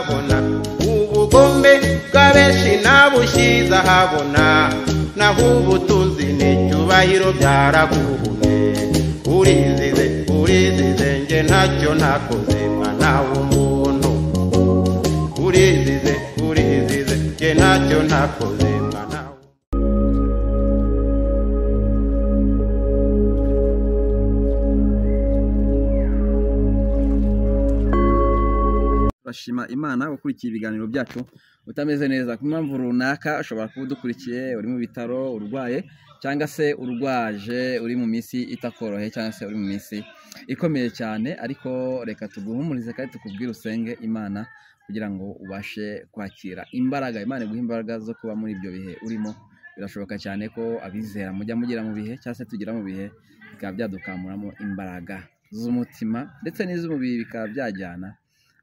ahabona, ubugombe bw'abenshi nabushyize ahabona, naho ubutunzi n'icyubahiro byaraguhumye. Urizize urizize nge ntacyo nakoze mwana w'umuntu, urizize urizize nge ntacyo nakoze mwana. Turashima Imana ukurikiye ibiganiro byacu. Utameze neza ku mpamvu runaka, ushobora kuba udukurikiye uri mu bitaro urwaye, cyangwa se urwaje uri mu minsi itakoroheye, cyangwa se uri mu minsi ikomeye cyane, ariko reka tuguhumurize kandi tukubwire usenge Imana kugira ngo ubashe kwakira imbaraga. Imana iguha imbaraga zo kuba muri ibyo bihe urimo. Birashoboka cyane ko abizera mujya mugira mu bihe, cyangwa se tugira mu bihe, bikaba byadukamuramo imbaraga z'umutima ndetse n'iz'umubiri bikaba byajyana,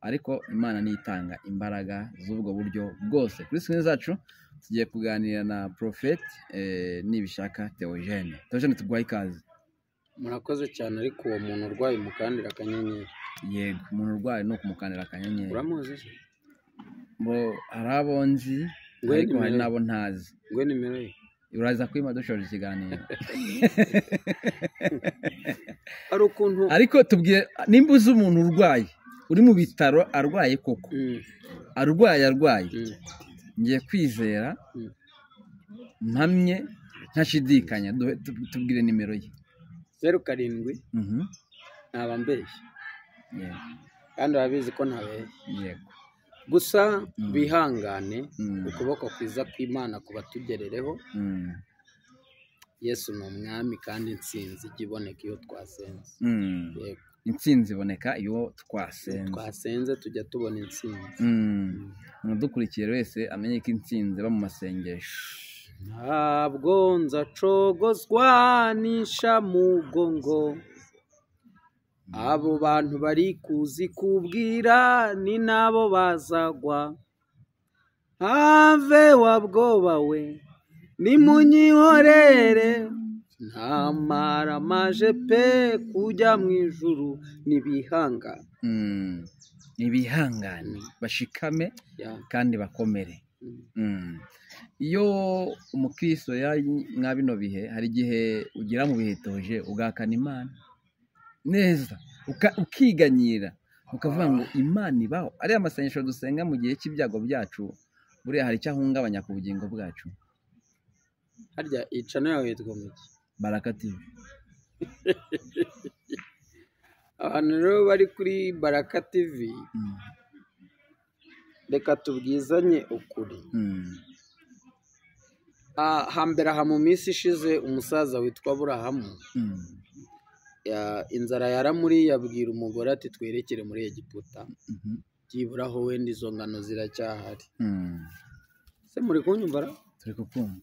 ariko Imana nitanga imbaraga z'ubwo buryo bwose. Kuri screen zacu tugiye kuganira na Prophet Nibishaka Theogene. Theogene, tuguhaye ikaze. Murakoze cyane. Ariko uwo muntu urwaye umukandira akanyenyeri. Yego, umuntu urwaye no kumukandira akanyenyeri. Uramuzi se? Bo hari abo nzi, ariko hari n'abo ntazi. Ngwe nimero ye uraza kwima dushoje ikiganiro. Ari ukuntu, ariko tubwire nimba uzi umuntu urwaye uri mu bitaro arwaye koko, arwaye arwaye, ngiye kwizera mpamye ntashidikanya, tubwire nimero ye. 07 ntaba mbeshye, kandi urabizi ko ntabeshye. Yego, gusa bihangane, ukuboko kwiza kw'Imana kubatugerereho. Yesu ni umwami kandi intsinzi ijya iboneka iyo twasenze. Yego, intsinzi iboneka iyo twasenze. Twasenze tujya tubona intsinzi. Umudukurikiye wese amenye ko intsinzi iba mu masengesho. Ntabwo nzacogozwa n'ishamugongo, abo bantu bari kuzi kubwira ni nabo bazagwa. Have wa bwoba we nimunyihorere, ntamara maje pe kujya mu ijuru. Nibihangane, nibihangane, bashikame kandi bakomere. Iyo umukristo yari mwa bino bihe, hari igihe ugira mu bihe toje ugahakana Imana neza, ukiganyira ukavuga ngo Imana ibaho. Ariya masengesho dusenga mu gihe cy'ibyago byacu, buriya hari icyo ahungabanya ku bugingo bwacu. Harya icano yawe yitwa iki? Baraka TV. Abantu rero bari kuri Baraka TV, reka tubwizanye ukuri. Hambere aha mu minsi ishize, umusaza witwa Aburahamu, inzara yaramuriye, abwira umugore ati twerekere muri Egiputa, byibura aho wenda izo ngano ziracyahari. Se muri kunyumva? Turi kukumva.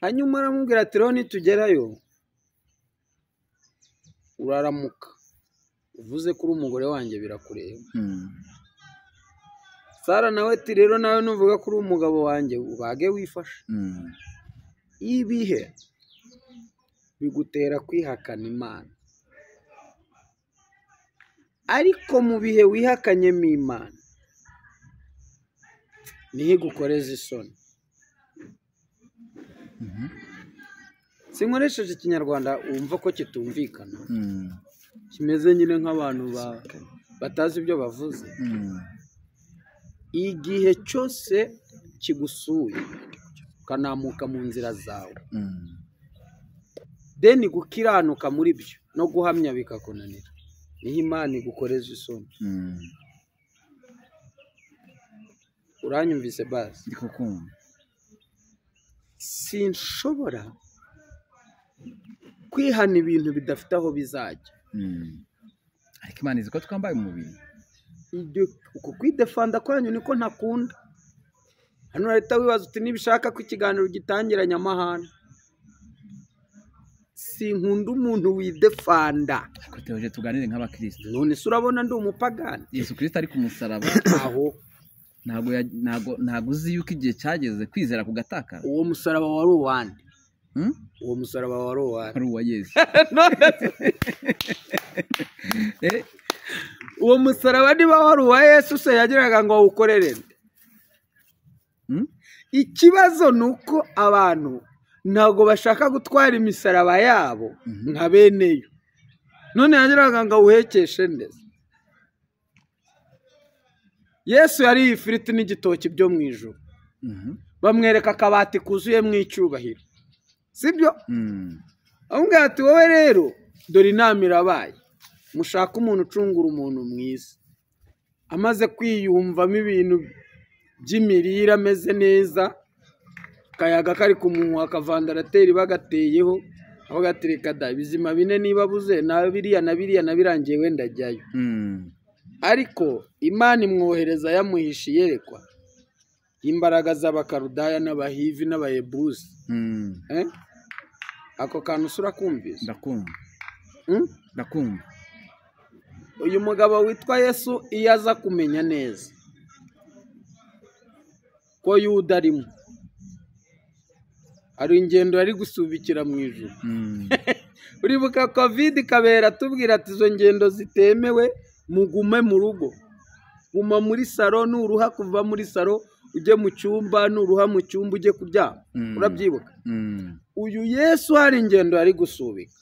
Hanyuma aramubwira ati rero nitugerayo uraramuka uvuze ko uri umugore wanjye birakureba. Sara nawe ati rero nawe nuvuga ko uri umugabo wanjye ubage wifashe. Ibihe bigutera kwihakana Imana, ariko mu bihe wihakanyemo Imana niho igukoreza isoni. Sinkoresheje ikinyarwanda wumva ko kitumvikana, kimeze nyine nk'abantu batazi ibyo bavuze. Igihe cyose kigusuye ukanamuka mu nzira zawe, deni gukiranuka muri byo no guhamya bikakunanira, niho Imana igukoreza isoni. Uranyumvise basi? Ndikukumva. Sinshobora kwihana ibintu bidafite aho bizajya. Ariko Imana izi ko twambaye umubiri. Uko kwidefanda kwanyu niko ntakunda. Hano urahita wibaza uti nibishaka ko ikiganiro gitangira nyamahana. Sinkunda umuntu widefanda. Ariko Theogene tuganire nk'abakristo. None se urabona ndi umupagani? Yesu Kristo ari ku musaraba aho ntabwo uzi yuko igihe cyageze kwizera kugatakara. Uwo musaraba wari uwande? Uwo musaraba wari uwande? Wari uwa Yesu. Uwo musaraba niba wari uwa Yesu se yagiraga ngo awukorere. Ikibazo ni uko abantu ntabwo bashaka gutwara imisaraba yabo nka beneyo. None yagiraga ngo awuhekeshe neza. Yesu yariye ifiriti n'igitoki byo mu ijuru. Bamwereka akabati kuzuyemo icyubahiro, sibyo? Amubwira ati wowe rero dore inama irabaye, mushaka umuntu ucungura umuntu mwiza. Amaze kwiyumvamo ibintu by'imirire ameze neza, akayaga kari kumuha, akavandarateri bagateyeho, aho gatereka da ibizima bine niba abuze na biriya na biriya na birangiye wenda ajyayo. Ariko Imana imwohereza yamuhishe iyerekwa imbaraga z'Abakaludaya n'Abahivi n'Abayebusi. Ako kantu usura kumvise? Ndakumva. Ndakumva. Uyu mugabo witwa Yesu iyo aza kumenya neza ko Yuda arimo, ari ingendo yari gusubikira mu ijuru. Uribuka Covid kabera tubwira ati izo ngendo zitemewe, mugume mu rugo, guma muri saro, nuruha kuva muri saro ujye mu cyumba, nuruha mu cyumba ujye kuryama. Urabyibuka? Uyu Yesu hari ingendo yari gusubika.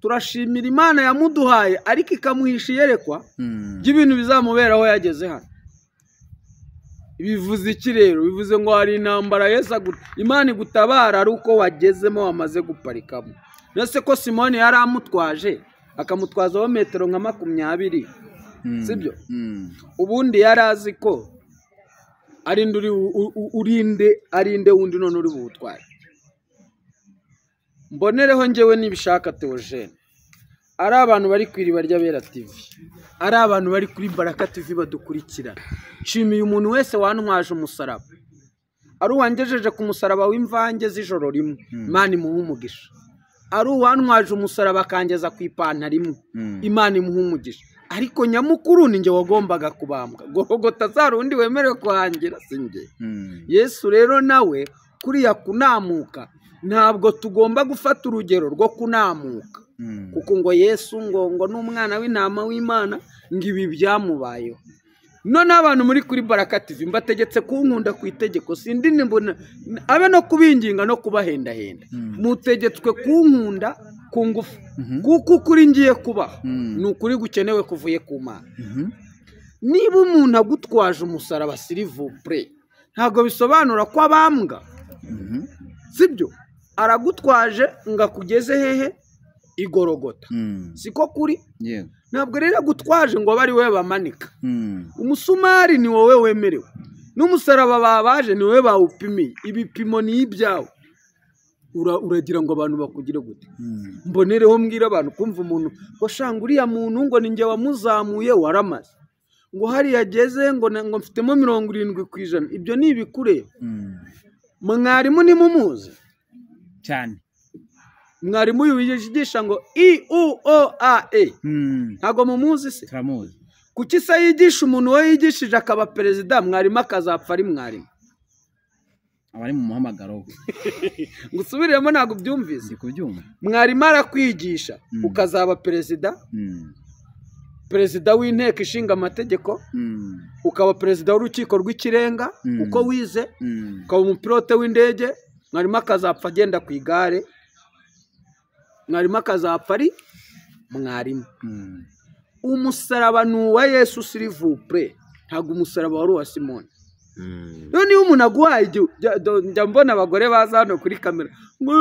Turashimira Imana yamuduhaye, ariko ikamuhisha iyerekwa ry'ibintu bizamuberaho yageze hano. Bivuze iki rero? Bivuze ngo hari intambara Yesu Imana igutabara ari uko wagezemo wamaze guparikamo. Nese ko Simoni yari amutwaje akamutwazaho metero nka 20, sibyo? Ubundi yari azi ko arinde urinde arinde wundi none uri buwutware. Mbonereho njyewe nibishaka Theogene, ari abantu bari ku Iriba ry'Abera TV, ari abantu bari kuri Baraka TV badukurikira, nshimiye umuntu wese wantwaje umusaraba, ari uwangejeje ku musaraba w'imvange z'ijoro rimwe, Imana imuhe umugisha. Ari uwantwaje umusaraba akangeza ku ipantaro imwe, Imana imuhe umugisha. Ariko nyamukuru ni njye wagombaga kubambwa. Gorogota zari undi wemerewe kuhangira si njye. Yesu rero nawe kuriya kunamuka, ntabwo tugomba gufata urugero rwo kunamuka, kuko ngo Yesu ngo n'umwana w'intama w'Imana ngo ibi byamubayeho. None abantu muri kuri Baraka TV mbategetse kunkunda ku itegeko, sindi mbona abe no kubinginga no kubahendahenda. Mutegetswe kunkunda ku ngufu, kuko ukuri ngiye kubaha ni ukuri gukenewe kuvuye ku Mana. Niba umuntu agutwaje umusaraba silivupure, ntabwo bisobanura ko abambwa, sibyo? Aragutwaje ngo akugeze hehe? Igorogota. Siko kuri? Ntabwo rero agutwaje ngo abe ari wowe bamanika. Umusumari ni wowe wemerewe, n'umusaraba babaje ni wowe bawupimiye, ibipimo ni ibyawe. Uragira ngo abantu bakugire gute? Mbonereho mbwira abantu kumva umuntu ngo shanga uriya muntu ngo ni njye wamuzamuye waramaze, ngo hariya ageze ngo mfitemo 70%. Ibyo ni ibikureba. Mwarimu nimumuzi cyane. Mwarimu yigisha ngo I U O A E. Ntabwo mumuzi se? Turamuzi. Kuki se yigisha umuntu we yigishije akaba perezida, mwarimu akazapfa ari mwarimu? Abari mu muhamagaro. Ngusubiremo ntabwo ubyumvise. Kubyumva. Mwarimu arakwigisha ukazaba perezida, perezida w'inteko ishinga amategeko, ukaba perezida w'urukiko rw'ikirenga uko wize, ukaba umupilote w'indege, mwarimu akazapfa agenda ku igare, mwarimu akazapfa ari mwarimu. Umusaraba ni uwa Yesu silivupure, ntabwo umusaraba wari uwa Simoni. None iyo umuntu aguhaye, njya mbona abagore baza hano kuri kamera ngo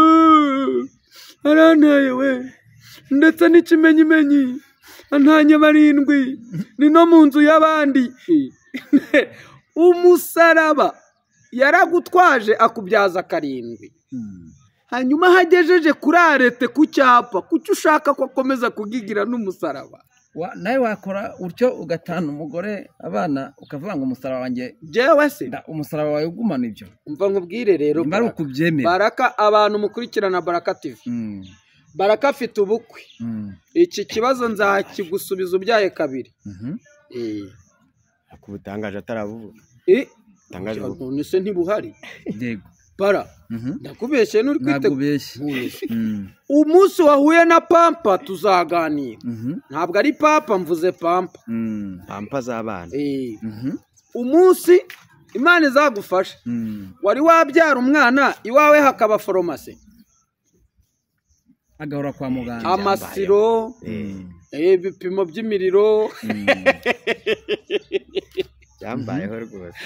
arantaye we, ndetse n'ikimenyimenyi antanye barindwi, ni no mu nzu y'abandi. Umusaraba yaragutwaje akubyaza 7. Hanyuma hagejeje kuri arete ku cyapa, kuki ushaka ko akomeza kugigira n'umusaraba? Nawe wakora utyo ugatana umugore abana ukavuga ngo umusaraba wanjye jewe se umusaraba wawe ugumana ibyo. Umva nkubwire rero, Baraka, abantu mukurikirana Baraka TV, Baraka afite ubukwe. Iki kibazo nzakigusubiza ubyaye kabiri. Akubutangaje atarabuvuga. None se ntibuhari? Yego. Bara ndakubeshye n'uri kwite umunsi wahuye na pampa tuzaganira. Ntabwo ari papa mvuze pampa. Pampa z'abana. Umunsi Imana izagufasha wari wabyara umwana iwawe hakaba foromasi agahora kwa muganga amasiro ibipimo by'imiriro byambayeho rwose.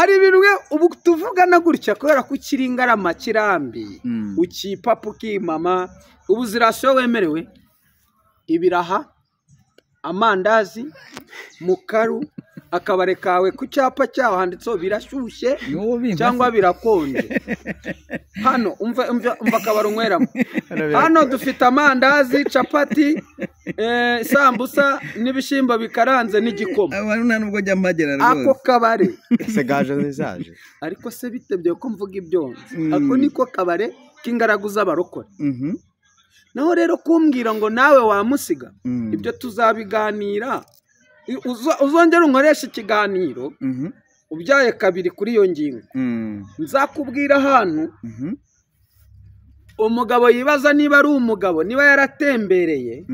Ari ibintu ubu tuvugana gutya kubera ko ukiri ingarama kirambi ukipapa ukimama ubu zirasiyo wemerewe ibiraha amandazi mukaru akabare kawe ku cyapa cyaho handitseho birashyushye cyangwa birakonje. Hano umva akabari unyweramo. Hano dufite amandazi, capati, sambusa n'ibishyimbo bikaranze n'igikoma. Ako kabare ariko se bitebye ko mvuga ibyo ako niko kabare k'ingaragu z'abarokore. Naho rero kumbwira ngo nawe wamusiga ibyo tuzabiganira. Uzongera unkoresha ikiganiro ubyaye kabiri kuri iyo ngingo. Nzakubwira ahantu umugabo yibaza niba ari umugabo, niba yaratembereye,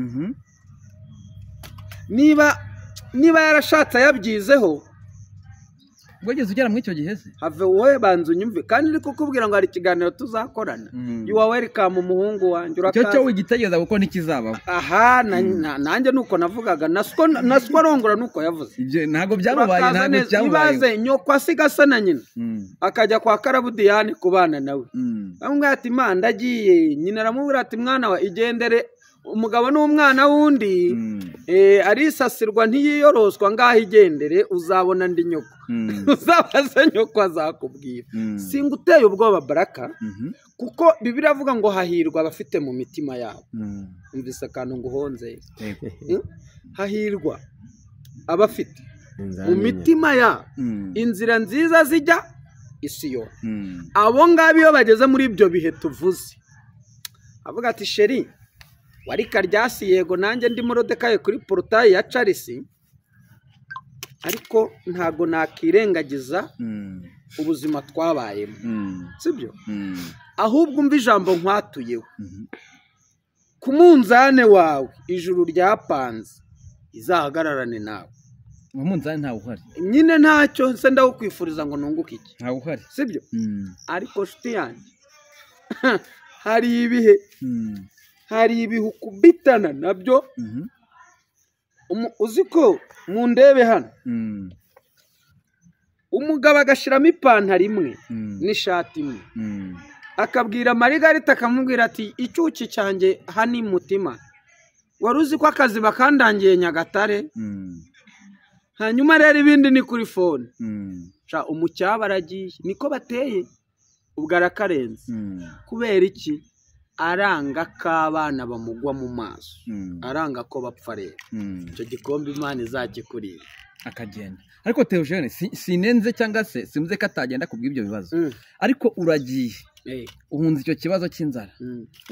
niba yarashatse yabyizeho. Wigeze ugera muri icyo gihe se? Have wowe banza unyumve kandi uri kukubwira ngo hari ikiganiro tuzakorana. You are welcome umuhungu wanjye urakaza. Icyo cyo wigitegereza kuko ntikizabaho. Aha nanjye nuko navugaga nasiko arongora nuko yavuze. Ibyo ntago byamubaye ntago cyamubaye. Ibaze nyoko asiga na nyina akajya kwa Karabudiyani kubana nawe. Bamwe ati Imana ndagiye, nyina aramubwira ati mwana wa igendere. Umugabo n'umwana wundi arisasirwa ntiyiyoroswa ngaho igendere uzabona ndi nyoko. Uzabaze nyoko azakubwira. Singuteye ubwoba Baraka kuko Bibiliya avuga ngo hahirwa abafite mu mitima yabo. Umvise akantu nguhonze. Hahirwa abafite mu mitima yabo inzira nziza zijya Isiyoni. Abo ngabo iyo bageze muri ibyo bihe tuvuze avuga ati sheri wari karyasi yego nanjye ndi Morodekayi kuri porutayi ya Charles ariko ntago nakirengagiza ubuzima twabayemo. Sibyo? Ahubwo umva ijambo nkwatuyeho. Ku munzane wawe ijuru ryapanze izahagararane nawe. Umunzane ntawe uhari. Nyine ntacyo nse ndagukwifuriza ngo nunguke iki. Ntawe uhari. Sibyo? Ariko nshuti yanjye hari ibihe hari ibihu kubitana nabyo. Uzi ko mu ndebe hano umugabo agashiramo ipantaro imwe n'ishati imwe akabwira Marigarita akamubwira ati icyuki cyanjye hani mutima wari uzi ko akazi bakandangiye Nyagatare. Hanyuma rero ibindi ni kuri phone. Umucyaba aragiye niko bateye ubwo arakarenze. Kubera iki? Aranga k'abana bamugwa mu maso, aranga ko bapfa rero. Icyo gikombe Imana izakikurira akagenda. Ariko Theogene sinenze cyangwa se simuze ko atagenda kubw'ibyo bibazo. Ariko uragiye uhunze icyo kibazo cy'inzara,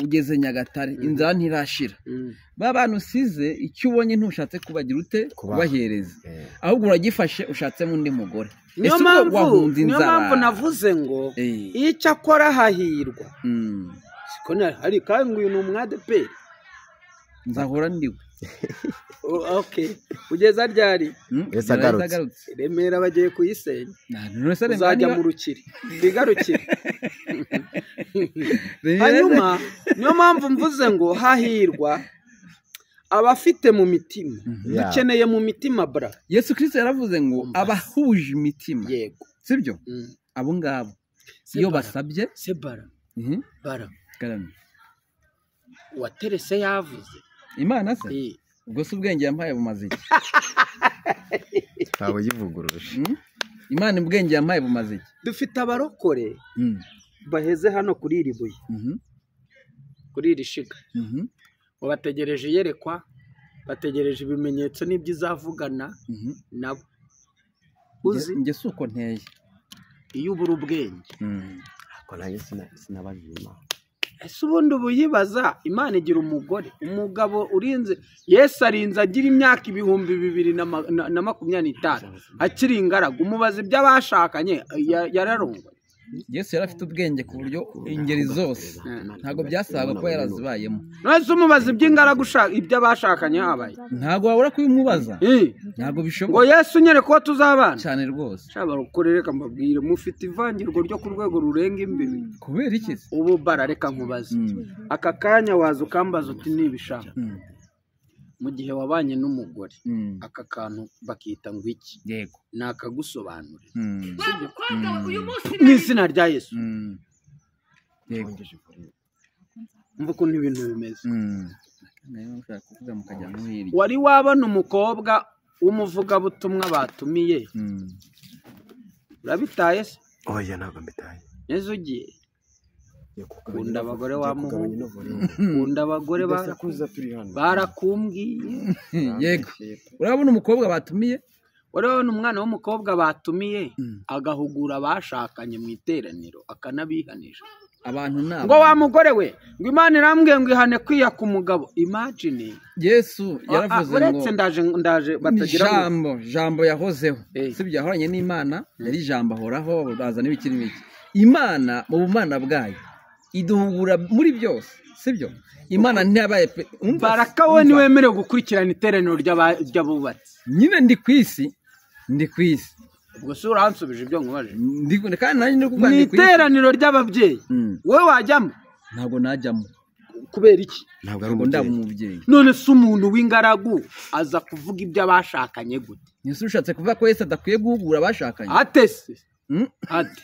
ugeze Nyagatare inzara ntirashira. Ba bantu usize icyo ubonye ntushatse kubagira ute kubahereza, ahubwo uragifashe ushatsemo undi mugore. Niyo mpamvu navuze ngo icyo akora hahirwa. Hari kandi ngo uyu ni umwadeperi nzahora ndiwe. Okay, ugeza ryari? Agarutse Remera bagiye kuyisenya uzajya mu rukiri bigarukire. Hanyuma niyo mpamvu mvuze ngo hahirwa abafite mu mitima. Dukeneye mu mitima bra. Yesu Kristo yaravuze ngo abahuje imitima. Yego. Sibyo? Abo ngabo iyo basabye se bara bara waterese yavuze Imana se ubwo se ubwenge yampaye bumaze iki? Ntabwo yivuguruje. Imana ubwenge yampaye bumaze iki? Dufite abarokore baheze hano kuri iri buye, kuri iri shiga, bategereje iyerekwa, bategereje ibimenyetso n'ibyo izavugana nabo. Uzi njye si uko nteye iyo ubura ubwenge. Sinabajije Imana. Ese ubundi ubuyibaza Imana igira umugore, umugabo urinze Yesu arinze agira imyaka 2025 akiri ingaragu, umubaza ibyo abashakanye yararongoye. Yesu yari afite ubwenge ku buryo ingeri zose ntabwo byasabaga kuba yarazibayemo. None umubaza iby'ingaragu ibyo abashakanye habaye ntabwo wabura kubimubaza, ntabwo bishoboka ngo Yesu nyereke ko tuzabana cyane rwose. Reka mbabwire, mufite ivangirwa ryo ku rwego rurenga imbibi. Kubera iki? Ubu bara reka nkubaze, aka kanya waza ukambaza uti nibishaka mu gihe wabanye n'umugore aka kantu bakita ngo iki? Yego, nakagusobanurira mu izina rya Yesu. Yego, mva ukuntu ibintu bimeze. Wari wabona umukobwa w'umuvugabutumwa batumiye? Urabitaye se? Oya, ntabwo mbitaye. Neza ugiye kunda abagore wa muhungu, kunda abagore barakumbwiye. Yego, urabona umukobwa batumiye? Urabona umwana w'umukobwa batumiye agahugura abashakanye mu iteraniro akanabihanisha abantu ngo wa mugore we ngo Imana irambwiye ngo ihane kwiyaka umugabo. Imagine Yesu yaravuze ngo uretse ndaje batagira jambo yahozeho, sibyo? Yahoranye n'Imana, yari jambo ahoraho, baza n'ibiki n'ibiki. Imana mu bumana bwayo iduhugura muri byose, sibyo? Imana ntiyabaye Baraka we ntiwemerewe gukurikirana iteraniro ry'abubatsi. Nyine ndi ku isi, ndi ku isi. Ubwo se uransubije ibyo nkubaje? Kandi nanjye ndi kuvuga ni iteraniro ry'ababyeyi, wowe wajyamo? Ntabwo najyamo. Kubera iki? Ntabwo ndaba umubyeyi. None se umuntu w'ingaragu aza kuvuga ibyo abashakanye gute? Ese ushatse kuvuga ko Yesu adakwiye guhugura abashakanye? Ate se? Ate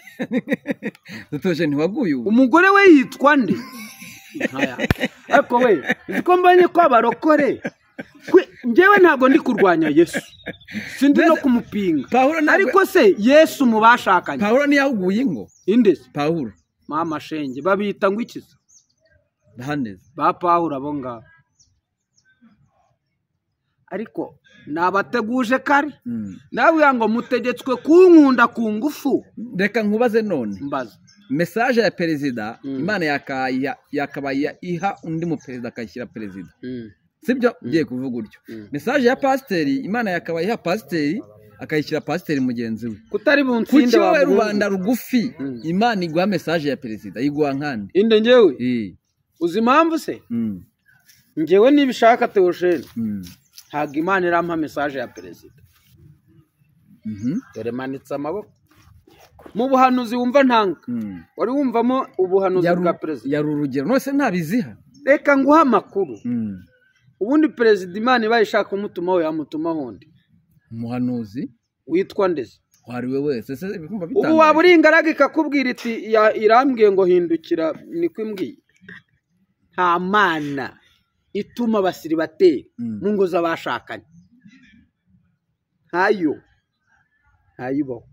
dutoje ntiwaguye ubu. Umugore we yitwa nde? Ariko we ko mbonye ko abarokore, njyewe ntabwo ndi kurwanya Yesu, sindi no kumupinga, ariko se Yesu mu bashakanye Pawulo ntiyahuguye ingo inde? Pawulo mama shenge babita ngo ikiza bahaneze ba Pawulo abo ngabo, ariko nabateguje kare nawe ngo mutegetswe kunkunda ku ngufu. Reka nkubaze none, mbaza message ya perezida Imana yakabaye iha undi mu perezida akayishyira perezida, sibyo? Ugiye kuvuga utyo. Message ya pasiteri Imana yakabaye iha pasiteri akayishyira pasiteri mugenzi we. Kutari bunsinde kuki wowe rubanda rugufi Imana iguha message ya perezida iguha nkande inde? Njyewe uzi impamvu se? Njyewe nibishaka Theogene ntabwo Imana irampa message ya perezida. Dore manitse amaboko mu buhanuzi wumva ntanga. Wari wumvamo ubuhanuzi bwa perezida? Yari urugero nose ntabiziha. Reka nguha amakuru. Ubundi perezida Imana ibaye ishaka kumutumaho yamutumaho undi umuhanuzi witwa ndeze wari we wese. Ubu waba uri ingaragu ikakubwira iti irambwiye ngo hindukira, niko imbwiye. Nta mana ituma abasiribateri mu ngo z'abashakanye, ntayo ntayibaho.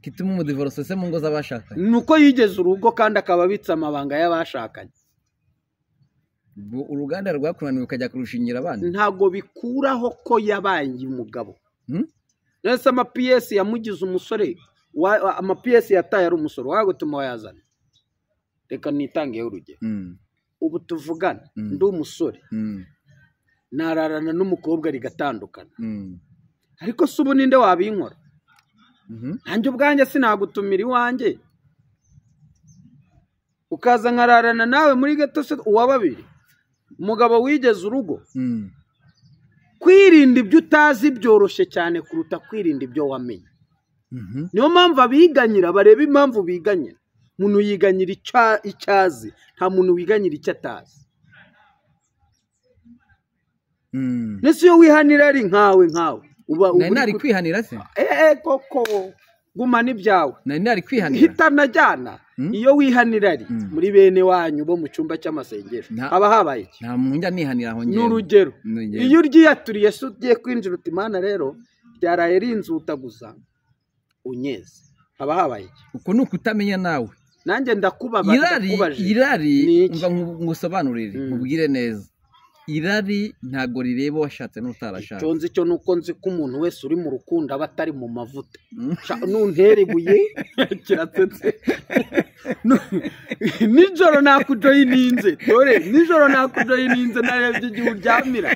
Kituma umudivorose se mu ngo z'abashakanye nuko yigeze urugo kandi akaba abitse amabanga y'abashakanye. Uruganda rwakunaniwe ukajya kurushingira abandi, ntabwo bikuraho ko yabaye umugabo. Nese amapiyesi yamugize umusore, amapiyesi yataye ari umusore, wagutuma wayazana. Reka nitangeho urugero. Ubu tuvugana ndi umusore, nararana n'umukobwa rigatandukana, ariko se ubu ninde wabinkora? Nanjye ubwanjye sinagutumira iwanjye ukaza nkararana nawe muri gato se uwa babiri, umugabo wigeze urugo. Kwirinda ibyo utazi byoroshye cyane kuruta kwirinda ibyo wamenye. Niyo mpamvu abiganyira bareba impamvu biganyira. Umuntu yiganyira icyo azi, nta muntu wiganyira icyo atazi. Nese iyo wihanira ari nkawe uba nari kwihanira se? Koko gumana ibyawe. Nari kwihanira hitanajyana. Iyo wihanira ari muri bene wanyu bo mu cyumba cy'amasengesho haba habaye iki? Nta muntu njya nihanira aho ngewe. N'urugero iyo uryiyaturiye se ugiye kwinjira uti Imana rero ryaraye rinzuta gusa unyeze, haba habaye iki? Uko ni ukutamenya nawe. Nanjye ndakubabaza, irari mva ngusobanurire, nkubwire neza. Irari ntago rireba washatse n'utarashatse. Icyo nzi cyo nuko nzi ko umuntu wese uri mu rukundo aba atari mu mavuta. Nuntera ibuye kiratsetse. Nijoro nakujoyininze, dore nijoro nakujoyininze narebye igihe uryamira.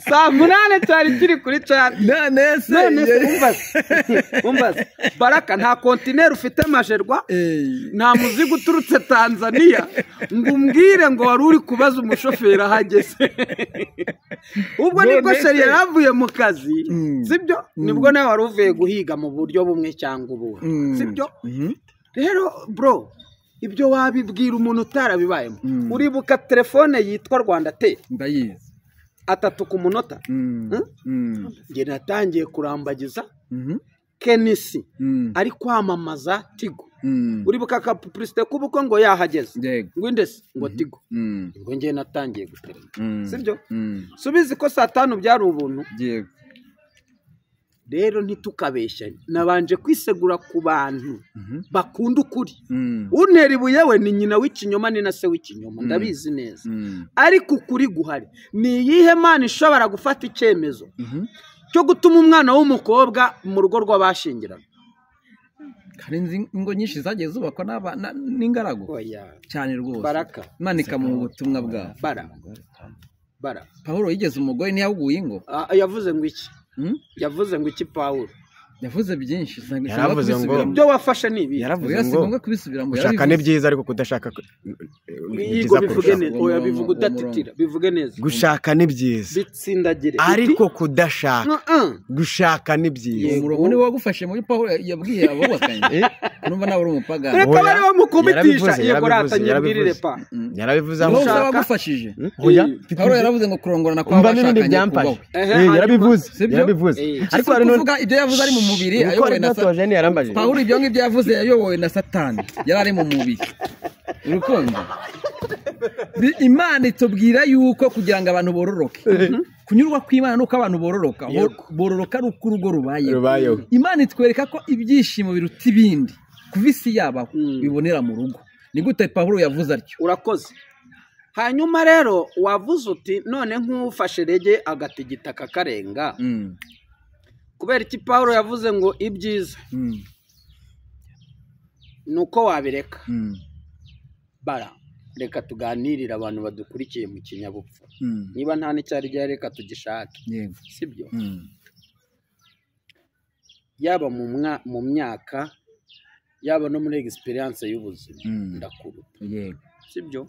Saa 8 cyari kiri kuri chat. None se umbaze Baraka, nta kontineri ufite majerwa, nta muzigo uturutse Tanzania ngo umbwire ngo wari uri kubaza umushoferi ahageze. Ubwo nibwo sheri yaravuye mu kazi, sibyo? Nibwo nawe wari uvuye guhiga mu buryo bumwe cyangwa ubundi, sibyo? Rero bro, ibyo wabibwira umuntu utarabibayemo. Uribuka telefone yitwa Rwanda Tel? Ndayizi. 3 ku munota. Nge natangiye kurambagiza Kenisi ari kwamamaza Tigo. Uribuka ka publicité kubuko ngo yahageze, ngo indese ngo Tigo. Ngo nge natangiye gutereta, sibyo? Subizi ko saa 5 byari ubuntu. Yego. Rero ntitukabeshyanye, nabanje kwisegura ku bantu bakunda ukuri. Untera ibuye we ni nyina w'ikinyoma ni na se w'ikinyoma, ndabizi neza. Ariko ukuri guhari. Ni iyihe Mana ishobora gufata icyemezo cyo gutuma umwana w'umukobwa mu rugo rw'abashingirana? Hari ingo nyinshi zagiye zubakwa n'ingaragu cyane rwose. Baraka, Imana ikamuha ubutumwa bwawe. Bara Pawulo yigeze umugore ntiyahuguye ingo. Yavuze ngo iki? Yavuze ngo iki Pawulo? Yavuze byinshi. Yaravuze ngo ibyo wafashe ni ibi. Yaravuze ngo gushaka ni byiza ariko kudashaka ni byiza kurushaho. Oya, bivuga udatitira, bivuge neza. Gushaka ni byiza, bitsindagire, ariko kudashaka, gushaka ni byiza. Umurongo ni wagufashe muri Pawulo yabwiye abubakanye. Numva nawe uri umupagani. Reka bari bamukubitisha yego ratanyibwirire pa. Yarabivuze aho ushaka wagufashije. Pawulo yaravuze ngo kurongorana kwa bashakanye kubaho. Yarabivuze. Ariko hari kuvuga ibyo yavuze ari mu mubiri ayobowe na Satani. Pawulo ibyo ngibyo yavuze yayobowe na Satani, yari ari mu mubiri. Urukundo. Imana itubwira yuko kugira ngo abantu bororoke, kunyurwa kw'Imana nuko abantu bororoka, bororoka ari uko urugo rubayeho. Imana itwereka ko ibyishimo biruta ibindi kuva isi yabaho bibonera mu rugo. Ni gute Pawulo yavuze atyo? Urakoze. Hanyuma rero wavuze uti none nk'ufashe rege agatigita kakarenga. Kubera iki Pawulo yavuze ngo ibyiza nuko wabireka? Bara reka tuganirire abantu badukurikiye mu kinyabupfura. Niba nta n'icyari gihari reka tugishake, sibyo? Yaba mu myaka, yaba no muri experience y'ubuzima, ndakuruta, sibyo?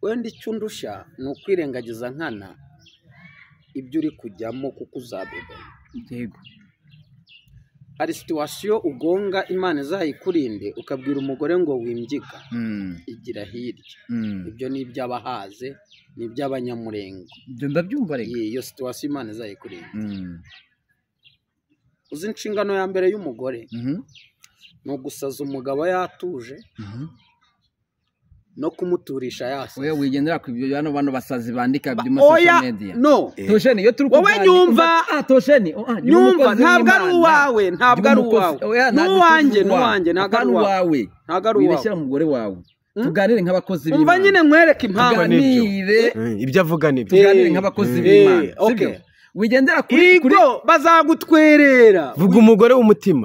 Wenda icyo undusha ni ukwirengagiza nkana ibyo uri kujyamo kuko uzabibona. Yego. Hari situation ugonga Imana izayikurinde ukabwira umugore ngo wimbyika, igira hirya. Ibyo ni iby'abahaze, ni iby'abanyamurengo. Ibyo ndabyumva reka. Iyo situation Imana izayikurinde. Uzi inshingano ya mbere y'umugore ni ugusaza umugabo yatuje, no kumuturisha yasa. Oya, wigendera ku ibyo bano bano basazi bandika byo muri social media. No. Tosheni iyo turi kuganira. Wowe nyumva, Tosheni, nyumva ntabwo ari uwawe, ntabwo ari uwawe. N'uwanjye, n'uwanjye ntabwo ari uwawe. Ntabwo ari uwawe. Wibeshyira umugore wawe. Tuganire nk'abakozi b'Imana. Umva nyine nkwereke impamvu. Tuganire. Ibyo avuga ni byo. Tuganire nk'abakozi b'Imana. Okay. Wigendera kuri Igo bazagutwerera. Vuga umugore w'umutima.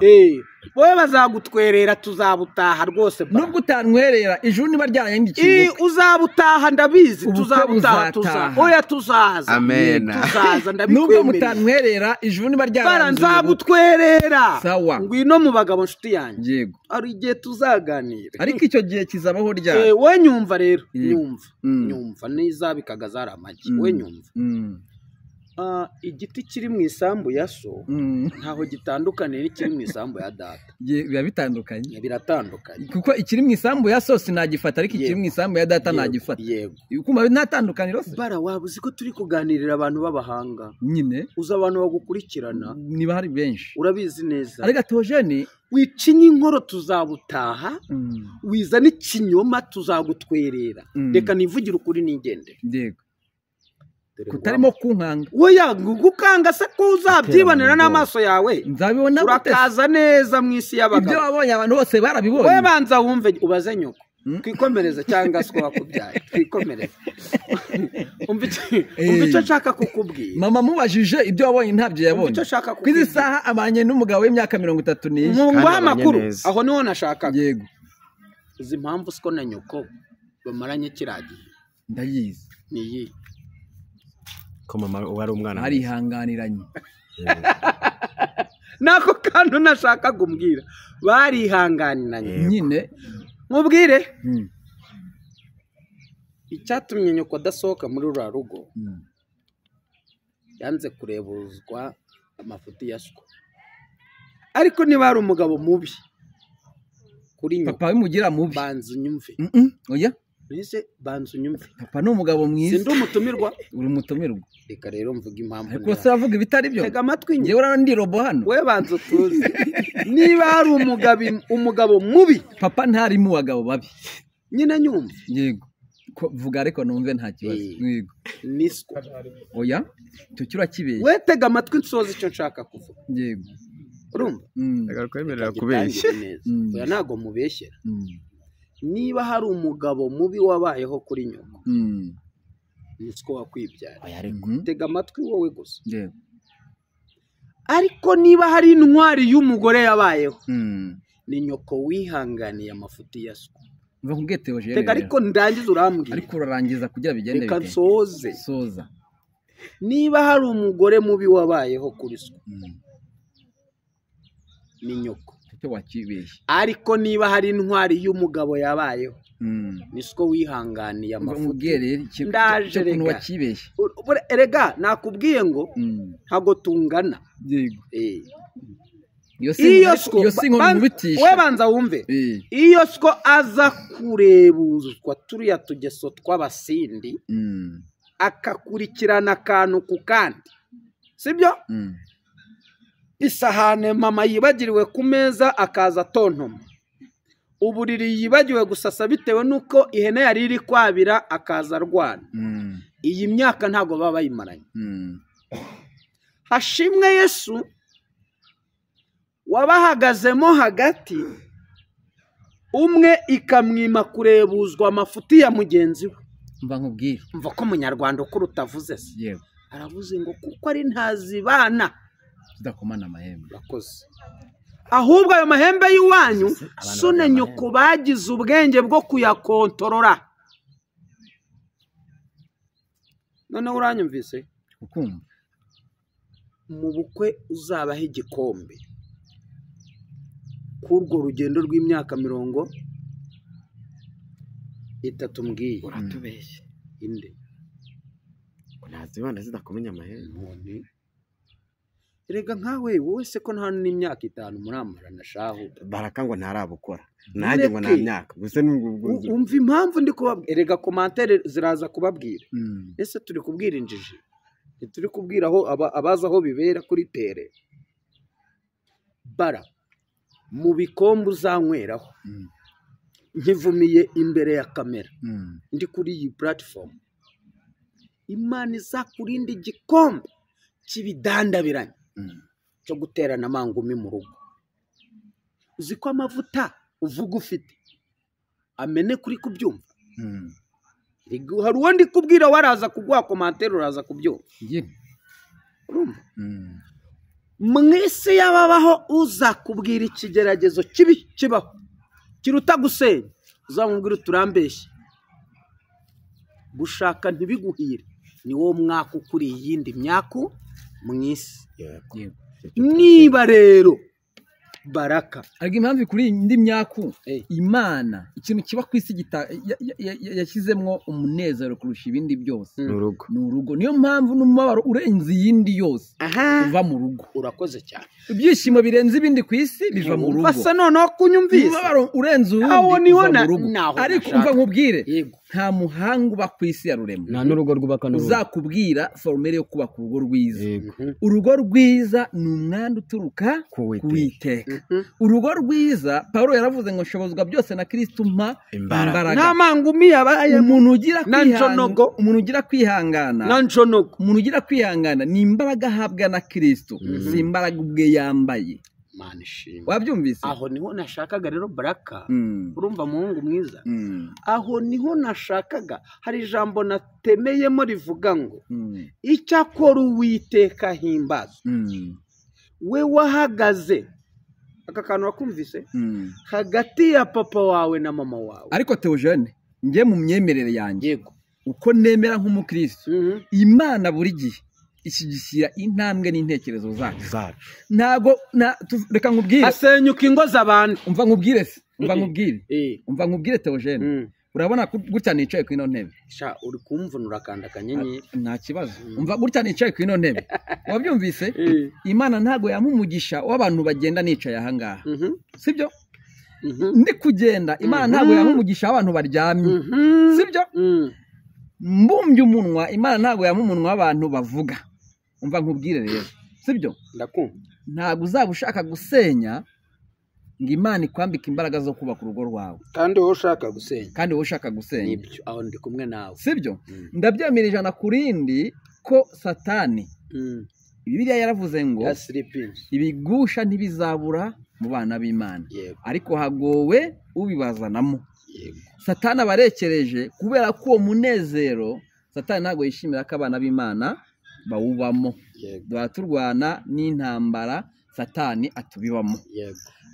Wowe bazagutwerera tuzabutaha rwose. Nubwo utantwerera ijuru niba ryaranyandikiye uzabutaha ndabizi, tuzabutaha tuzaza. Oya tuzaza. Amen. Tuzaza ndabikwemerera. Nubwo mutantwerera ijuru niba ryaranyandikiye nzagutwerera. Sawa. Ngwino mu bagabo nshuti yanjye. Yego. Ari igihe tuzaganira. Ariko icyo gihe kizabaho ryari? We nyumva rero, nyumva. Nyumva nizabikaga zari amagi. We nyumva. Igiti kiri mu isambu ya so ntaho gitandukaniye n'ikiri mu isambu ya data. Biba bitandukanye. Biratandukanye. Kuko ikiri mu isambu ya so sinagifata, ariko ikiri mu isambu ya data nagifata. Yego. Kuma ntatandukaniro se. Bara waba uzi ko turi kuganirira abantu b'abahanga. Nyine. Uzi abantu bagukurikirana. Niba hari benshi. Urabizi neza. Ariko Tojeni wicinye inkoro tuzabutaha, wiza n'ikinyoma tuzagutwerera. Reka nivugire ukuri nigendere. Yego. Kutarimo kunkanga. Oya gukanga se ko uzabyibonera n'amaso yawe. Nzabibona gute? Urakaza neza mu isi y'abagabo. Ibyo wabonye abantu bose barabibonye. Wowe banza wumve ubaze nyoko. Twikomereze cyangwa se wakubyaye. Twikomereze. Umva icyo nshaka kukubwira. Mama mubajije ibyo wabonye ntabyo yabonye. Icyo nshaka kukubwira. Kwizi saha abanye n'umugabo w'imyaka 34. Mu amakuru aho niho nashakaga. Yego. Uzi impamvu siko na nyoko bamaranye kiragiye. Ndayizi. Niyi. Ko mama wari umwana. Arihanganiranye. Nako kantu nashaka kumbwira. Barihanganiranye. Nyine mubwire. Icyatumye nyoko adasohoka muri rura rugo. Yanze kurebuzwa amafuti ya siko. Ariko niba ari umugabo mubi kuri nyoko. Papa bimugira mubi. Banza unyumve. Oya. Nise banza unyumve. Papa ni umugabo mwiza. Sindi umutumirwa. Uri umutumirwa. Reka rero mvuga impamvu. Ariko se avuga ibitari byo. Tega amatwi njye. Ngewe ndi robo hano. We banza utuze. Niba ari umugabo mubi. Papa ntari mu bagabo babi. Nyine nyumve. Yego. Vuga ariko numve nta kibazo. Yego. Nisiko. Oya. Icyo kirakibeshye. We tega amatwi nsoza icyo nshaka kuvuga. Yego. Urumva? Agakwemerera kubeshya. Oya ntago mubeshyera. Niba hari umugabo mubi wabayeho kuri nyoko. Nisiko wakwibyara. Tega amatwi wowe gusa. Ariko niba hari intwari y'umugore yabayeho. Ni nyoko wihanganiye amafuti ya siko. Tega ariko ndangiza urambwira. Ariko urarangiza kugira bigende bite. Reka nsoze. Soza. Niba hari umugore mubi wabayeho kuri siko. Ni nyoko. Ariko niba hari intwari y'umugabo yabayeho. Ni siko wihanganiye amafuti. Ndaje rega. Erega nakubwiye ngo ntago tungana. Yego. Iyo siko we banza wumve. Iyo siko aza kurebuzwa turiya tugeso tw'abasindi akakurikirana akantu ku kandi. Sibyo? Isahane mama yibagiriwe ku meza akaza tontoma. Uburiri yibagiwe gusasa bitewe nuko ihene yari iri kwabira akaza arwana. Iyi myaka ntago baba bayimaranye. Hashimwe Yesu wabahagazemo hagati, umwe ikamwima kurebuzwa amafuti ya mugenzi we. Mva nkubwire. Mva ko munyarwanda uko rutavuze se. Yego. Aravuze ngo kuko ari ntazibana zidakomana amahembe. Urakoze. Ahubwo ayo mahembe y'iwanyu sone nyoko bagize ubwenge bwo kuyakontorora. None uranyumvise? Ukumva. Mu bukwe uzabaho igikombe. Kurwo rugendo rw'imyaka 30 mbwiye. Uratubeshye. Inde. Ntazibana zidakomenya amahembe. Erega nkawe wowe se ko nta n'imyaka 5 muramarana shahu. Baraka ngo ntarabukora. Nanjye ngo nta myaka. Gusa umva impamvu ndi kubabwira. Erega commentaire ziraza kubabwira. Ese turi kubwira injiji? Turi kubwira aho abaza aho bibera kuri tere. Bara mu bikombe uzanyweraho. Nkivumiye imbere ya kamera. Ndi kuri iyi platform. Imana izakurinda igikombe kibidandabiranye cyo guterana amangumi mu rugo. Uzi ko amavuta uvuga ufite amene kuri kubyumva. Hari uwo ndi kubwira waraza kuguha commentaire uraza kubyumva. Urumva? Mwese yababaho uza kubwira ikigeragezo kibi kibaho kiruta gusenya uzamubwira uturambeshye. Gushaka ntibiguhire ni wo mwaka ukuri yindi myaku mwisi. Niba rero Baraka ariko impamvu kuri indi myaku Imana ikintu kiba ku isi yashyizemwo umunezero kurusha ibindi byose ni urugo. Niyo mpamvu n'umubabaro urenze iyindi yose uva mu rugo. Urakoze cyane. Ibyishimo birenze ibindi ku isi biva mu rugo. Basa noneho kunyumvise. Umubabaro urenze uwundi uva mu rugo. Ariko umva nkubwire, nta muhanga uba ku isi ya Rurema nta n'urugo rwubaka n'urugo uzakubwira formule yo kubaka urugo rwiza. Urugo rwiza ni umwanda uturuka ku Uwiteka. Urugo rwiza Paulo yaravuze ngo nshobozwa byose na Kristo mpa imbaraga. Nta mangumi yabaye umuntu ugira kwihangana, umuntu ugira kwihangana na njonogo, umuntu ugira kwihangana ni imbaraga ahabwa na Kristo, si imbaraga ubwe yambaye. Imana ishimwe. Wabyumvise? Aho niho nashakaga rero Baraka. Urumva muhungu mwiza, aho niho nashakaga. Hari ijambo natemeyemo rivuga ngo icyakora Uwiteka himbazwe, we wahagaze. Aka kantu wakumvise hagati ya papa wawe na mama wawe. Ariko Theogene, njye mu myemerere yanjye, yego, uko nemera nk'umukristo, Imana buri gihe ishyigikira intambwe n'intekerezo zacu. Ntago reka nkubwire, hasenyuka ingo z'abantu. Umva nkubwire se, umva nkubwire, umva nkubwire Theogene. Urabona gutya nicaye ku ino ntebe, sha uri kumvunura kanda akanyenyeri, nta kibazo. Umva gutya nicaye ku ino ntebe, wabyumvise? Imana ntago yampumugisha w'abantu bagenda nicaye aha ngaha, sibyo? Ndi kugenda, Imana ntago yampumugisha w'abantu baryamye, sibyo? Mbumbye umunwa, Imana ntago yampumumunwa w'abantu bavuga. Umva nkubwire rero, sibyo? Ndakumva. Ntago uzaba ushaka gusenya ngo Imana ikwambike imbaraga zo kubaka urugo rwawe, kandi wowe ushaka gusenya, kandi wowe ushaka gusenya. Nibyo, aho ndi kumwe nawe, sibyo? Ndabyemera 100% ko Satani, Bibiliya yaravuze ngo ibigusha ntibizabura mu bana b'Imana, ariko hagowe ubibazanamo. Satani abarekereje kubera ko uwo munezero Satani ntago yishimira ko abana b'Imana bawubamo. Duhora turwana n'intambara Satani atubibamo.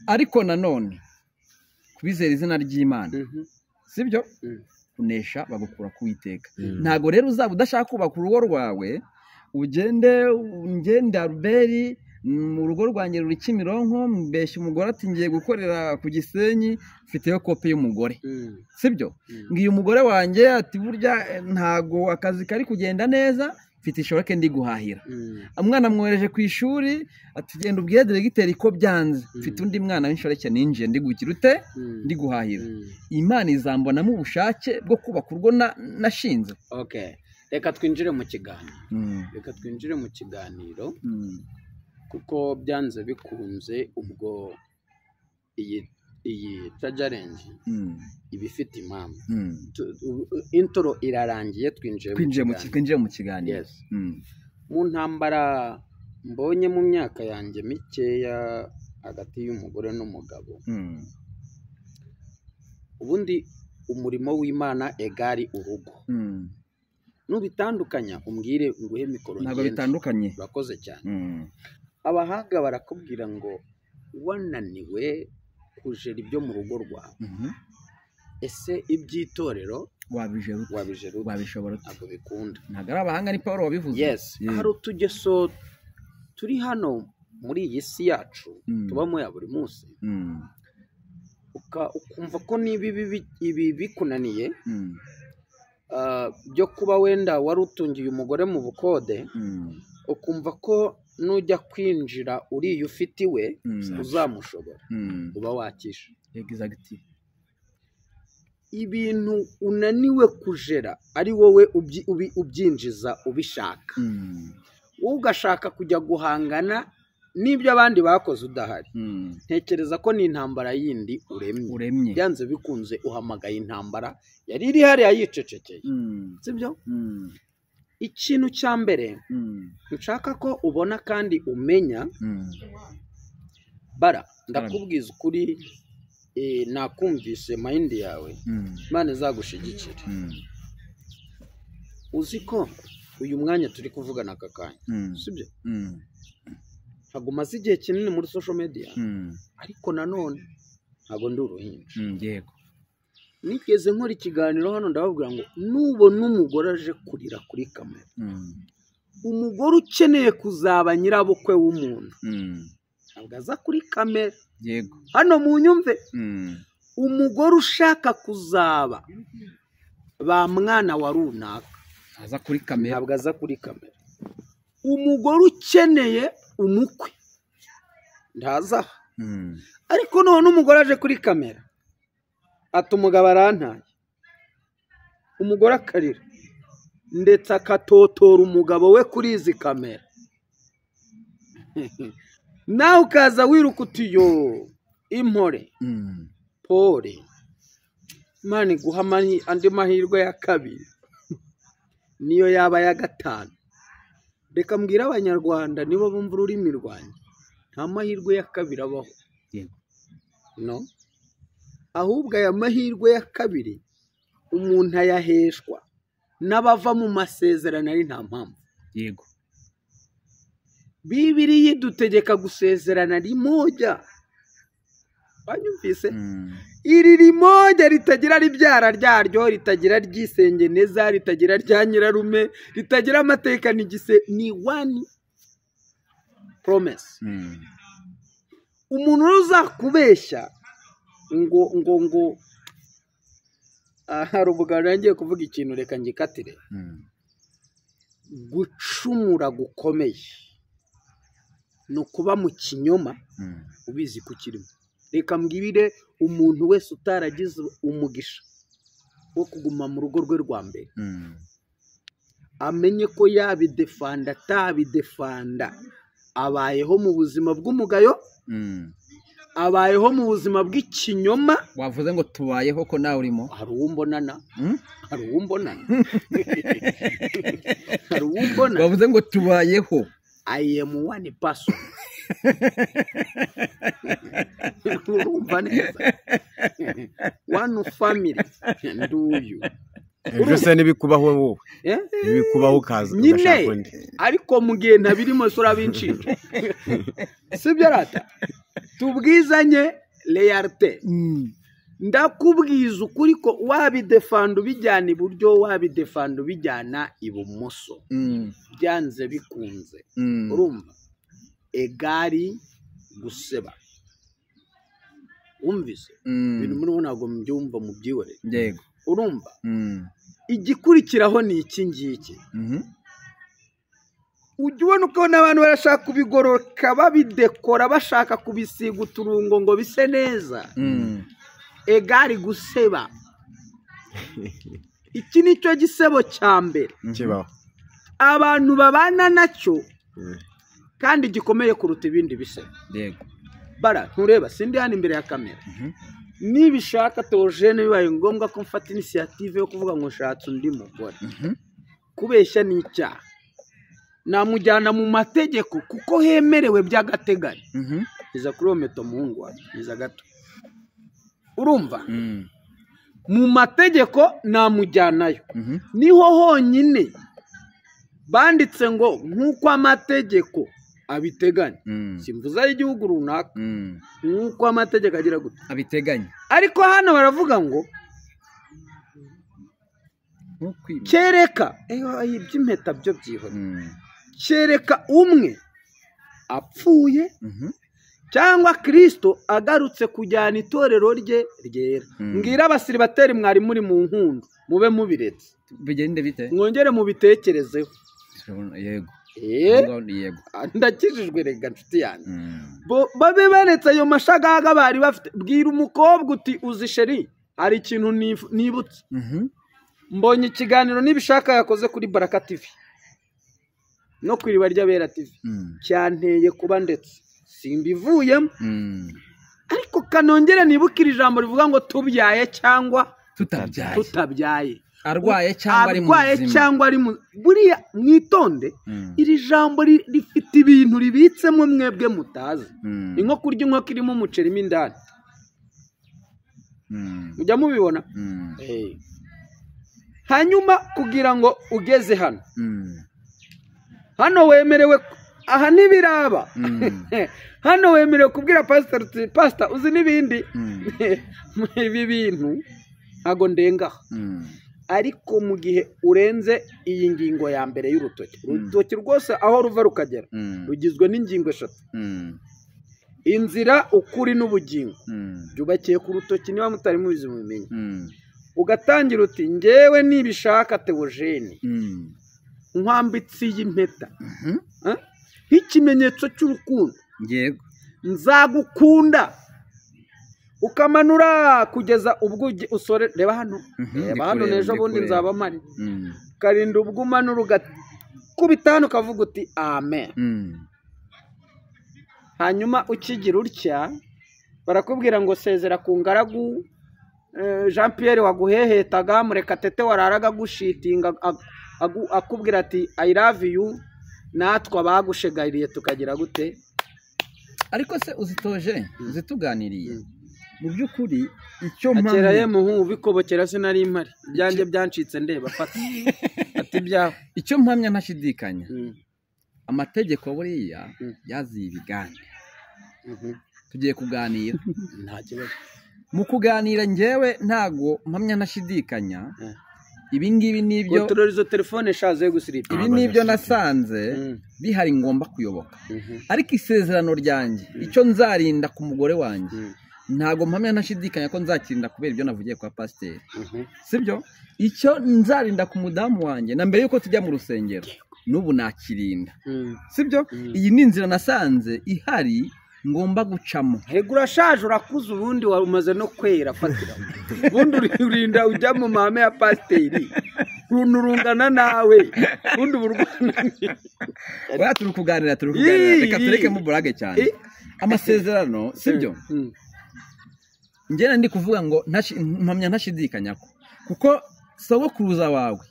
Ariko nanone kubizera izina ry'Imana, sibyo? Kunesha bagukura ku Uwiteka. Ntago rero uzaba udashaka kubaka urugo rwawe, ugende ngende Albert mu rugo rwanjye ruri Kimironko, mbeshya umugore ati ngiye gukorera ku Gisenyi, mfiteyo kopi y'umugore, sibyo? Ngiye umugore wanjye ati burya ntago akazi kari kugenda neza, mfite ishoreke ndi guhahira. Umwana mwohereje ku ishuri ati genda ubwire diregiteri ko byanze, mfite undi mwana w'inshoreke ninjiye ndi gukira ute, ndi guhahira. Imana izambonamo ubushake bwo kubaka urugo nashinze. Okay, reka twinjire mu kiganiro. Reka twinjire mu kiganiro, kuko byanze bikunze ubwo iyi challenge ibifite impamvu. Intro irarangiye, twinjiye mu kiganiro. Yes. Mu ntambara mbonye mu myaka yanjye mikeya hagati y'umugore n'umugabo, ubundi umurimo w'Imana egari urugo. Nubitandukanya umbwire nguhe mikoro. Ntabwo bitandukanye. Urakoze cyane. Abahanga barakubwira ngo wananiwe kujera ibyo mu rugo rwawe, ese iby'itorero wabijera wabishobora? Ntabwo bikunda. Ntabwo ari abahanga, ni Paul wabivuze. Yes. Hari utugeso turi hano muri iyi si yacu tubamo ya buri munsi, ukumva ko niba ibi bikunaniye byo kuba wenda wari utungiye umugore mu bukode, ukumva ko nujya kwinjira uriya ufite iwe uzamushobora, uba wakisha. Exactly. Ibintu unaniwe kujera ari wowe ubyinjiza ubishaka, wowe ugashaka kujya guhangana n'ibyo abandi bakoze udahari. Ntekereza ko ni intambara yindi uremye. Byanze bikunze uhamagaye intambara yari iri hariya yicecekeye, sibyo? Ikintu cya mbere nshaka ko ubona kandi umenya, Bara, ndakubwiza ukuri, nakumvise mind yawe, Imana izagushigikira. Uzi ko uyu mwanya turi kuvugana aka kanya, sibyo? Ntabwo maze igihe kinini muri social media, ariko nanone ntabwo ndi uruhinja. Yego. Nigeze nkora ikiganiro hano ndababwira ngo nubona umugore aje kurira kuri kamera, umugore ukeneye kuzaba nyirabukwe w'umuntu, ntabwo aza kuri kamera. Yego. Hano mu nyumve, umugore ushaka kuzaba ba mwana wa runaka aza kuri kamera, ntabwo aza kuri kamera. Umugore ukeneye umukwe ntaza. Ariko none umugore aje kuri kamera ati umugabo arantaye, umugore akarira ndetse akatotora umugabo we kuri izi kamera, nawe ukaza wiruka uti yo impore pole, Imana iguha andi mahirwe ya kabiri niyo yaba ya gatanu. Reka mbwira abanyarwanda nibo bumva ururimi rwanjye, Nta mahirwe ya kabiri abaho. Yego. No, ahubwo aya mahirwe ya kabiri umuntu ayaheshwa n'abava mu masezerano ari nta mpamvu. Yego. Bibiliya idutegeka gusezerana rimoja. Banyumvise? Iri rimoja ritagira ribyara ryaryo, ritagira ryisengeneza, ritagira rya nyirarume, ritagira amateka n'igise, ni one promise. Umuntu uzakubeshya ngo ngo ngo hari umugabo ngiye kuvuga ikintu, reka ngikatire. Gucumura gukomeye ni ukuba mu kinyoma ubizi ko ukirimo. Reka mbwire umuntu wese utaragize umugisha wo kuguma mu rugo rwe rwa mbere, amenye ko yabidefanda atabidefanda, abayeho mu buzima bw'umugayo, abayeho mu buzima bw'ikinyoma. Wavuze ngo tubayeho ko nawe urimo. Hari uwo mbonana, hari uwo mbonana, hari uwo mbonana. Wavuze ngo tubayeho. I am one person. Urumva neza? One family nduyu. Ejo se nibikubaho wowe, nibikubaho ukaza ugashaka undi. Ariko mu gihe ntabirimo se urabinshinja. Sibyo rata? Tubwizanye realite. Ndakubwiza ukuri ko wabidefanda ubijyana iburyo, wabidefanda ubijyana ibumoso, byanze bikunze. Urumva? Egari guseba. Wumvise? Ibintu muri ntabwo mbyumva mubyihorere. Yego. Urumva? Igikurikiraho ni iki ngiki. Ujya ubona ukabona abantu barashaka kubigororoka, babidekora, bashaka kubisiga uturungo ngo bise neza. Egari guseba. Iki ni cyo gisebo cya mbere kibaho abantu babana nacyo, kandi gikomeye kuruta ibindi bisebo. Yego. Bara ntureba, sindi hano imbere ya kamera. Nibishaka Theogene, bibaye ngombwa ko mfata initiative yo kuvuga ngo nshatse undi mugore, kubeshya ni icyaha, namujyana mu mategeko kuko hemerewe by'agateganyo. Iza kuri meto muhungu wawe, iza gato. Urumva? Mu mategeko namujyanayo. Niho honyine banditse ngo nk'uko amategeko abiteganya. Simvuza y'igihugu runaka. Nk'uko amategeko agira gute? Abiteganya. Ariko hano baravuga ngo kereka iby'impeta byo byihora. Kereka umwe apfuye cyangwa Kristo agarutse kujyana itorero rye ryera. Mbwira abasiribateri mwari muri mu nkundo, mube mubiretse. Bigende bite? Mwongere mubitekerezeho. Yego. Yego. Ndakijijwe rega nshuti yanjye. Babe baretse ayo mashagaga bari bafite. Bwira umukobwa uti uzi sheri, hari ikintu nibutse. Mbonye ikiganiro nibishaka yakoze kuri Baraka TV no ku Iriba ry'Abera TV, cyanteye kuba ndetse simbivuyemo. Ariko kanongere nibukira ijambo rivuga ngo tubyaye cyangwa tutabyaye, arwaye cyangwa ari muzima, cyangwa ari buriya mwitonde. Iri jambo rifite ibintu ribitsemo mwebwe mutazi. Ni nko kurya inkoko irimo umuceri mo indani. Mujya mubibona? Hanyuma kugira ngo ugeze hano, hano wemerewe, aha ntibiraba. Hano wemerewe kubwira pastor uti pastor uzi n'ibindi ibi bintu ntago ndengaho. Ariko mu gihe urenze iyi ngingo ya mbere y'urutoki, urutoki rwose aho ruva rukagera rugizwe n'ingingo eshatu: inzira, ukuri n'ubugingo. Byubakiye ku rutoki, niba mutari mubizi mubimenye. Ugatangira uti ngewe nibishaka Theogene, nkwambitse iyi mpeta nk'ikimenyetso cy'urukundo, yego nzagukunda. Ukamanura kugeza ubwo usore. Reba hano, reba hano, n'ejo bundi nzaba mpari. Ukarinda ubwo umanura ugakubita hano ukavuga uti amen. Hanyuma ukigira utya barakubwira ngo sezera ku ngaragu Jean Pierre waguhehetaga, Murekatete wararaga gushitinga akubwira ati I love you, natwe abagushegariye tukagira gute? Ariko se uzitoje uzituganiriye mu by'ukuri icyo mpamya ye muhungu bikobokera sinari impari ibyanjye byancitse ndeba fata ati ibyawe. Icyo mpamya ntashidikanya, amategeko buriya yaziye ibiganiro. Tugiye kuganira nta kibazo. Mu kuganira njyewe ntago mpamya ntashidikanya, ibi ngibi nibyo kontrola izo telefone shaze gusiripa. Ibi nibyo nasanze bihari ngomba kuyoboka. Ariko isezerano ryanjye icyo nzarinda ku mugore wanjye ntago mpamya ntashidikanya ko nzakirinda kubera ibyo navugiye kwa pasiteri, sibyo? Icyo nzarinda ku mudamu wanjye na mbere yuko tujya mu rusengero n'ubu nakirinda, sibyo? Iyi ni inzira nasanze ihari ngomba gucamo. Hego urashaje urakuze, ubundi umaze no kwera fatira. Ubundi urinda ujya mu mahame ya pasiteri runurungana nawe, ubundi uburwana. Oya turi kuganira reka tureke mu burage cyane. Amasezerano, sibyo? Njye ndi kuvuga ngo mpamya ntashidikanya ko kuko sogokuruza wawe,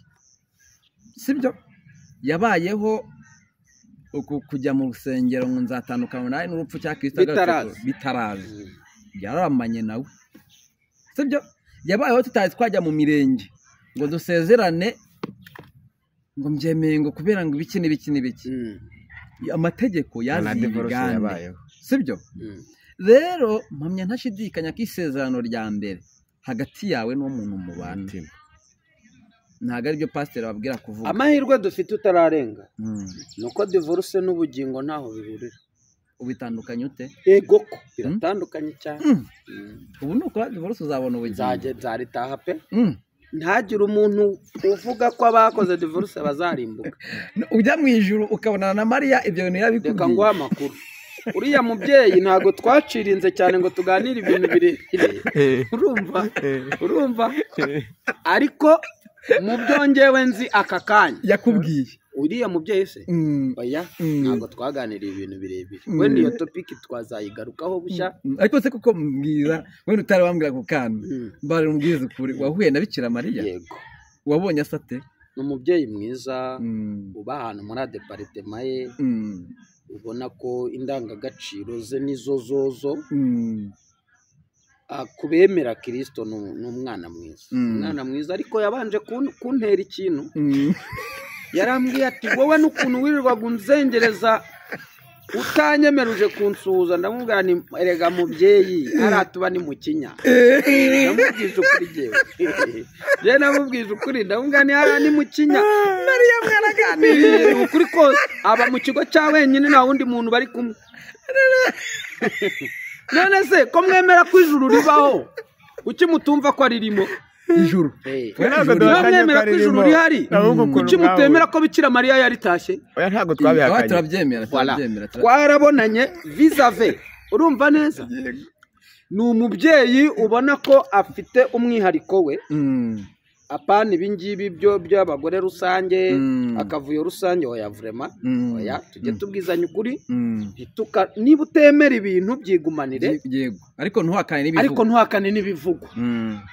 sibyo, yabayeho kujya mu rusengero ngo nzatandukana nawe n'urupfu cya Kristo bitaraza, yaramanye nawe, sibyo? Yabayeho tutazi twajya mu mirenge ngo dusezerane ngo mbyemeye ngo kubera ngo ibiki n'ibiki n'ibiki. Amategeko yaziye ibigande, sibyo? Rero mpamya ntashidikanya ko isezerano rya mbere hagati yawe n'uwo muntu mubana ntabwo aribyo pasiteri babwira kuvuga. Amahirwe dufite utararenga ni uko divorce n'ubugingo ntaho bihurira. Ubitandukanye ute? Yego ko biratandukanye cyane. Ubu ni ukora divorce uzabona ubugingo. Nzaritaha pe. Ntagire umuntu uvuga ko abakoze divorce bazarimbuka. Ujya mu ijuru ukabonana na Mariya ibyo bintu yarabikubwiye. Reka nguhe amakuru. Uriya mubyeyi ntago twacirinze cyane ngo tuganire ibintu birebire. Urumva ariko mu byo ngewe nzi aka kanya yakubwiye uriya mubyeyi se oya ntago twaganiriye ibintu birebire. Wenda iyo topic twazayigarukaho bushya. Ariko se kuko mbwira wenda utari wambwira ku kantu mbare umbwize ukuri, wahuye na Bikira Mariya? Yego. Wabonye asate? Ni umubyeyi mwiza uba ahantu muri departement ye, ubona ko indangagaciro ze nizo zozo. Kubemera Kristo ni umwana mwiza, umwana mwiza. Ariko yabanje kuntera ikintu, yarambwiye ati wowe n'ukuntu wirirwaga unzengereza utanyemeruje kunsuhuza. Ndamubwira ni erega mubyeyi aratuba ni mu kinya. Ndamubwije ukuri jewe, namubwije ukuri, ndamubwira ni hariya ni mu kinya. Mariya mwaraganiriye ukuri kose, aba mu kigo cya wenyine nta wundi muntu bari kumwe. None se ko mwemera ko ijuru ribaho, kuki mutumva ko aririmo ijuru? Mwemera ko ijuru rihari, kuki mutemera ko Bikira Mariya yaritashye? Oya ntago twabihakanye, turabyemera. Twarabonanye vis-a-vis, urumva neza. Ni umubyeyi ubona ko afite umwihariko we, apana ibingibi byo by'abagore rusange, akavuyo rusange. Oya vraiment, oya tujye tubwizanya ukuri. Niba utemera ibintu byigumanire, yego, ariko ntuhakane n'ibivugwa.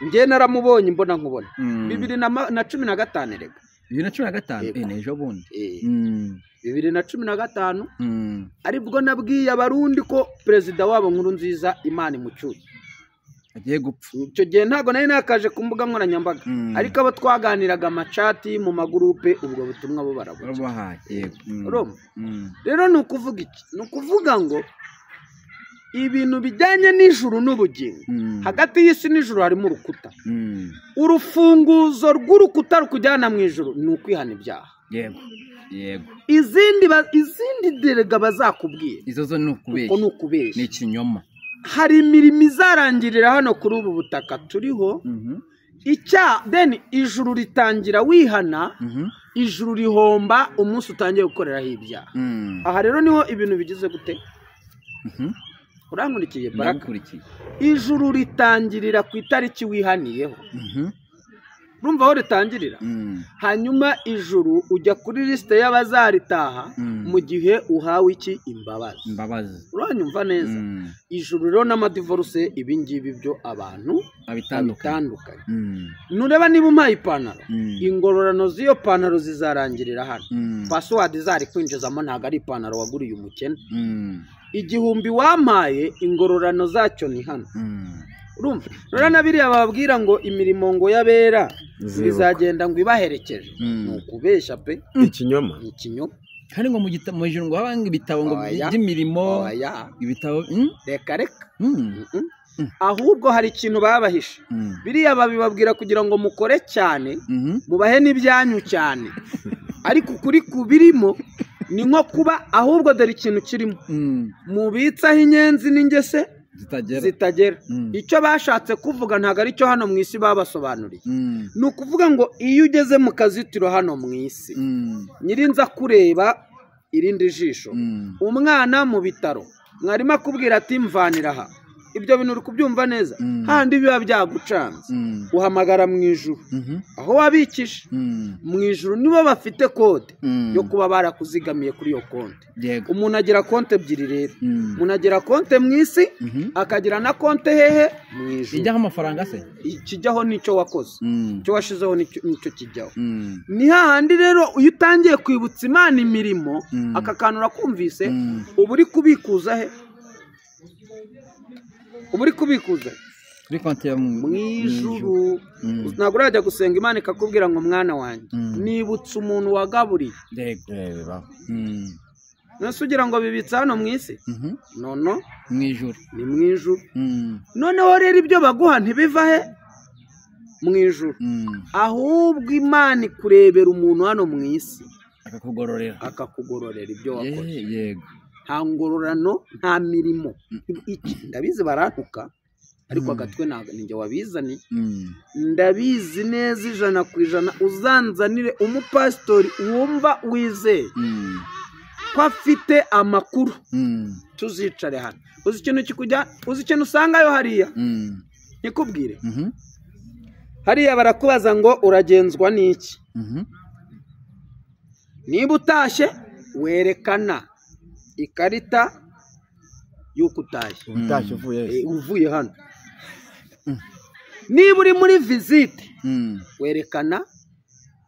Njye naramubonye mbona nkubona 2015 rega 2015 n'ejo bundi 2015 aribwo nabwiye abarundi ko perezida wabo Nkurunziza Imana imucyuye agiye gupfa. Icyo gihe ntago nari nakaje ku mbuga nkoranyambaga, ariko abo twaganiraga amacati mu magurupe ubwo butumwa bo barabubahaye. Yego. Rero ni ukuvuga iki? Ni ukuvuga ngo ibintu bijyanye n'ijuru n'ubugingo, hagati y'isi n'ijuru harimo urukuta. Urufunguzo rw'urukuta rukujyana mu ijuru ni ukwihana ibyaha. Yego. Yego. Izindi derega bazakubwira izo zo ni ukubeshya, ni ikinyoma. Hari imirimo izarangirira hano kuri ubu butaka turiho. Icya deni ijuru ritangira wihana, ijuru rihomba umunsi utangiye gukoreraho ibyaha. Aha rero niho ibintu bigize gute? Urankurikiye Baraka? Ijuru ritangirira ku itariki wihaniyeho. Urumva aho ritangirira? Hanyuma ijuru ujya kuri lisite y'abazaritaha mu gihe uhawe iki? Imbabazi. Uranyumva neza? Ijuru rero n'amadivoruse ibi ngibi byo abantu bitandukanye. Nureba niba umpaye ipantaro, ingororano z'iyo pantaro zizarangirira hano. Password zari kwinjizamo ntabwo ari ipantaro waguriye umukene. 1000 wampaye ingororano zacyo ni hano. Urumva? Rero na biriya bababwira ngo imirimo ngo y'abera bizagenda ngo ibaherekeje, ni ukubeshya pe. Ikinyoma. Ikinyoma. Kandi ngo mu ijuru ngo habanga ibitabo ngo by'imirimo, ibitabo reka reka. Ahubwo hari ikintu babahishe. Biriya babibabwira kugira ngo mukore cyane, mubahe n'ibyanyu cyane. Ariko ukuri kubirimo ni nko kuba, ahubwo dore ikintu kirimo. Mubitsaho inyenzi n'ingese zitagera. Icyo bashatse kuvuga ntabwo ari cyo hano mu isi babasobanuriye. Ni ukuvuga ngo iyo ugeze mu kazitiro hano mu isi, nyirinza kureba irindi jisho, umwana mu bitaro, mwarimu akubwira ati mvanira aha, ibyo bintu uri kubyumva neza, handi biba byagucanze, uhamagara mu ijuru aho wabikije. Mu ijuru nibo bafite kode yo kuba barakuzigamiye kuri iyo konte. Umuntu agira konte ebyiri rero, umuntu agira konte mu isi, akagira na konte hehe mu ijuru. Ijyaho amafaranga se? Ikijyaho nicyo wakoze, icyo washizeho nicyo kijyaho. Ni hahandi rero iyo utangiye kwibutsa Imana imirimo, aka kantu urakumvise, uba uri kubikuza he? Uba uri kubikuza kuri konti ya mu ijuru. Ntabwo urajya gusenga Imana ikakubwira ngo mwana wanjye nibutse umuntu wagaburiye. None ugira ngo bibitse hano mu isi? Nono, mu ijuru. Ni mu ijuru. Noneho rero ibyo baguha ntibiva he? Mu ijuru. Ahubwo Imana ikurebera umuntu hano mu isi, akakugororera ibyo wakoze. Yego. Nta ngororano, nta mirimo. Ndabizi barantuka, ariko agatwe ninjye wabizaniye. Ndabizi neza 100%. Uzanzanire umupasitori wumva wizeye ko afite amakuru, tuzicare hano. Uzi ikintu kikujya, uzi ikintu usangayo hariya? Nikubwire. Hariya barakubaza ngo uragenzwa n'iki? Niba utashye werekana ikarita y'uko utashye. Utashye uvuye hano. Niba uri muri visite werekana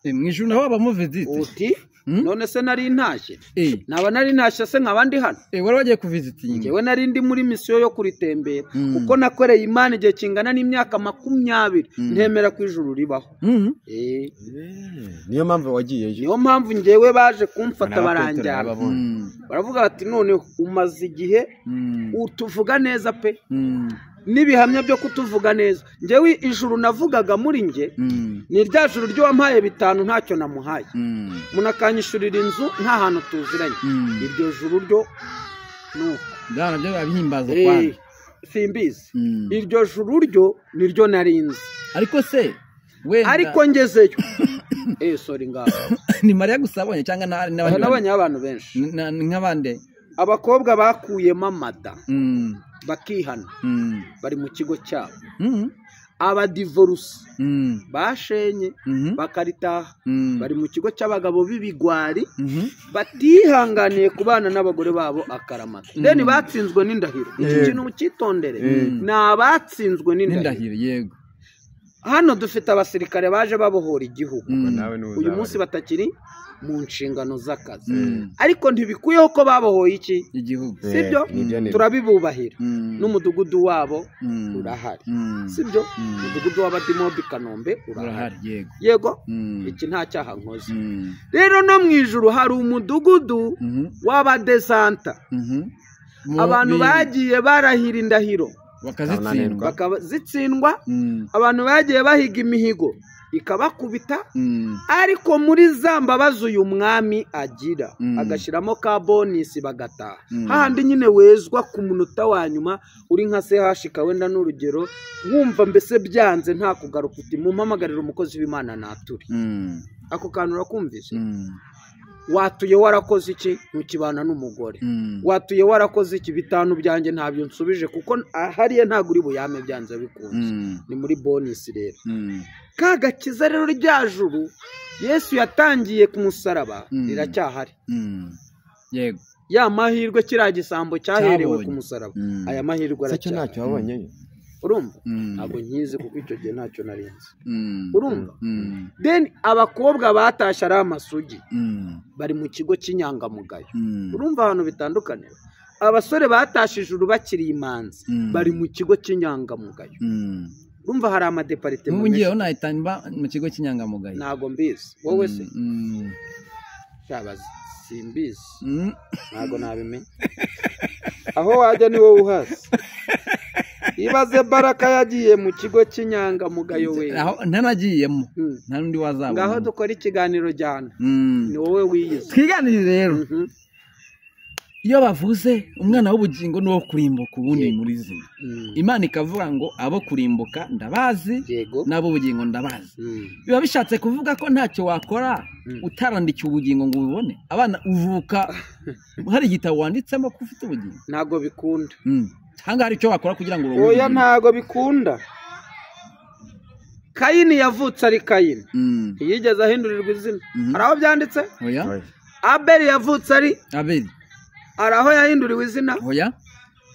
mu ijuru naho habamo visite. Uti none se nari ntashye? Naba nari ntashye se nkaba ndi hano? Wari wagiye kuvizitinga? Njyewe nari ndi muri misiyo yo kuritembera, kuko nakoreye Imana igihe kingana n'imyaka 20 ntemera ko ijuru ribaho. Niyo mpamvu wagiyeyo. Niyo mpamvu njyewe baje kumfata baranjyana. Baravuga bati none umaze igihe utuvuga neza pe, n'ibihamya byo kutuvuga neza. Njyewe ijuru navugaga muri nge ni rya juru ryo wampaye 5 ntacyo namuhaye, umuntu akanyishurira inzu nta hantu tuziranye. Iryo juru ryo nuko nabyo babihimbaza kwana simbizi. Iryo juru ryo niryo narinzi. Ariko se wenda ariko ngezeyo sorry ngaho ni Mariya gusa abonye cyangwa n'abandi? Nabonye abantu benshi. Nk'abande? Abakobwa bakuyemo amada bakihana, bari mu kigo cyabo. Abadivoruse bashenye bakaritaha, bari mu kigo cy'abagabo b'ibigwari batihanganiye kubana n'abagore babo akaramata. Deni batsinzwe n'indahiro. Iki kintu mucyitondere, ni abatsinzwe n'indahiro. Yego. Hano dufite abasirikare baje babohora igihugu, uyu munsi batakiri mu nshingano z'akazi, ariko ntibikuyeho ko babohoye iki igihugu, sibyo? Turabibubahira. N'umudugudu wabo urahari, sibyo? Umudugudu w'abadimobi Kanombe urahari. Yego. Iki nta cyaha nkoze. Rero no mu ijuru hari umudugudu w'abadesanta, abantu bagiye barahira indahiro bakazitsindwa, abantu bagiye bahiga imihigo ikabakubita, ariko muri za mbabazi uyu mwami agira agashyiramo ka bonisi bagataha. Hahandi nyine wezwa ku munota wa nyuma uri nka CHK wenda n'urugero, wumva mbese byanze nta kugaruka, uti mumpamagarire umukozi w'Imana naturi. Ako kantu urakumvise? Watuye warakoze iki, ntukibana n'umugore. Watuye warakoze iki, 5 byanjye ntabyo nsubije kuko hariya ntabwo uri buyame byanze bikunze. Ni muri bonus rero. Ka gakiza rero rya juru Yesu yatangiye ku musaraba riracyahari. Yego. Ya mahirwe kiriya gisambo cyaherewe ku musaraba, aya mahirwe aracyahari. Ntacyo wabonyeyo. Urumva? Ntabwo nkizi kuko icyo gihe ntacyo narinzi. Urumva? Then abakobwa batashye ari amasugi bari mu kigo cy'inyangamugayo. Urumva ahantu bitandukanye. Abasore batashye ijuru bakiri imanzi bari mu kigo cy'inyangamugayo. Urumva hari amadepartement menshi. Ngiyeho nahita mba mu kigo cy'inyangamugayo. Ntabwo mbizi. Wowe se? Cyabaze simbizi. Ntabwo nabimenya. Aho wajya ni wowe uhazi. Ibaze Baraka yagiye mu kigo cy'inyangamugayo we. Aho ntanagiyemo. Nta nundi wazabona. Ngaho dukora ikiganiro jyana. Ni wowe wiyize. Twiganire rero. Iyo bavuze umwana w'ubugingo n'uwo kurimbuka ubundi muri zina. Imana ikavuga ngo abo kurimbuka ndabazi n'abo ubugingo ndabazi. Biba bishatse kuvuga ko ntacyo wakora utarandikiye ubugingo ngo ubibone. Abana uvuka hari igitabo wanditsemo ko ufite ubugingo. Ntago bikunda. Cyangwa hari icyo wakora kugira ngo uronke. Oya ntago bikunda. Kayini yavutse ari Kayini. Ntiyigeze ahindurirwa izina. Hari aho byanditse? Oya. Abeli yavutse ari Abeli. Hari aho yahinduriwe izina? Oya.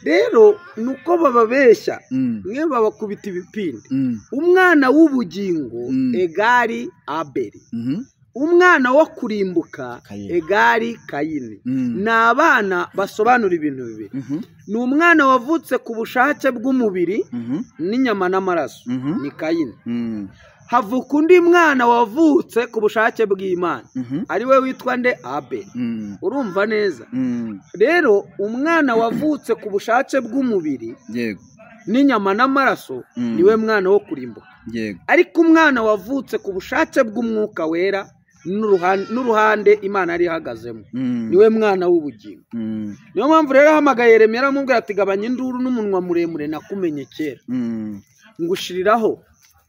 Rero nuko bababeshya, mwe babakubita ibipindi. Umwana w'ubugingo egari Abeli. Umwana wo kurimbuka egari Kayini. Ni abana basobanura ibintu bibiri. Ni umwana wavutse ku bushake bw'umubiri n'inyama n'amaraso, ni Kayini. Havuka undi mwana wavutse ku bushake bw'Imana, ari we witwa nde? Abeli. Urumva neza? Rero umwana wavutse ku bushake bw'umubiri n'inyama n'amaraso niwe mwana wo kurimbuka. Ariko umwana wavutse ku bushake bw'umwuka wera n'uruhande Imana yari ihagazemo niwe mwana w'ubugingo. Niyo mpamvu rero ahamagaye Yeremiya aramubwira ati gabanya induru n'umunwa muremure nakumenye kera, ngushiriraho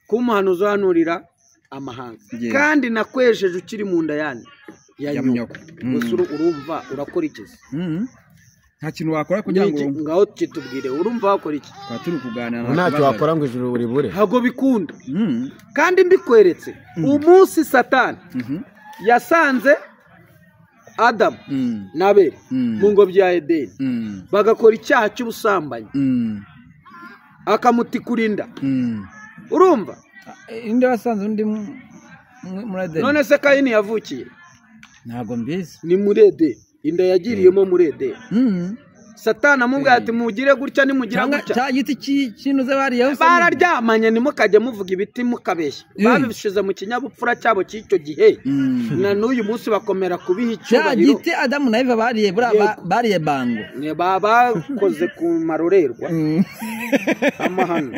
kuba umuhanuzi uhanurira amahanga, kandi nakwejeje ukiri mu nda yandi ya nyoko. Gusa urumva urakora iki? Nta kintu wakora kugira ngo ngaho kitubwire, urumva wakora iki? Twa turi kuganira ntacyo wakora ngo ijuru buribure. Ntago bikunda. Kandi mbikweretse umunsi Satani yasanze Adamu na Abeli mu ngobyi ya Edeni bagakora icyaha cy'ubusambanyi, akamutikura inda. Urumva? Inde wasanze undi muri Edeni? None se Kayini yavukiye? Ntago mbizi. Ni muri Edeni. Inda yagiriyemo muri Edeni. Satani amubwira ati mugire gutya nimugira gutya. Cya giti kinuze bariyeho bararyamanye, ntimukajye muvuga ibiti mukabeshya. Babishize mu kinyabupfura cyabo cy'icyo gihe. Na n'uyu munsi bakomera kubiha icyubahiro. Cya giti Adamu na Eva bariye bariye bango. Ne bakoze ku marorerwa. Amahano.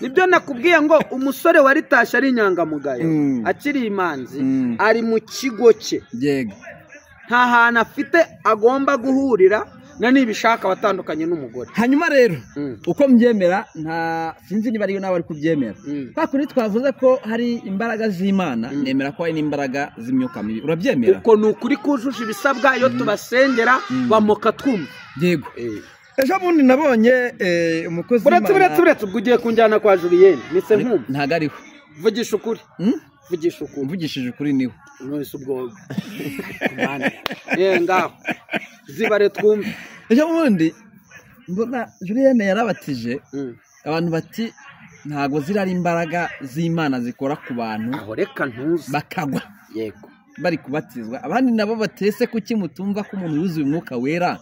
Nibyo nakubwiye ngo umusore waritashye ari inyangamugayo, akiri imanzi, ari mu kigo cye. Yego. Nta hantu afite agomba guhurira na nibishaka batandukanye n'umugore. Hanyuma rero uko mbyemera, nta sinzi niba ariyo nawe ari kubyemera. Kwa kuri twavuze ko hari imbaraga z'Imana, nemera ko hari n'imbaraga z'imyuka mibi. Urabyemera? Uko ni ukuri kujuje ibisabwa, iyo tubasengera bamoka twumva. Yego. Ejo bundi nabonye umukozi w'Imana. Uretse ubwo ugiye kunjyana kwa Julienne, nise nkumva. Ntago ariho. Vugisha ukuri. Vugisha ukuri. Mvugishije ukuri niho. None se ubwo kumana. Ngaho. Zibare twumve. Ejo bundi mbona Julienne yarabatije abantu bati ntago zirari imbaraga z'Imana zikora ku bantu. Aho reka ntuzi. Bakagwa. Yego. Bari kubatizwa. Abandi nabo batese kuki mutumva ko umuntu yuzuye umwuka wera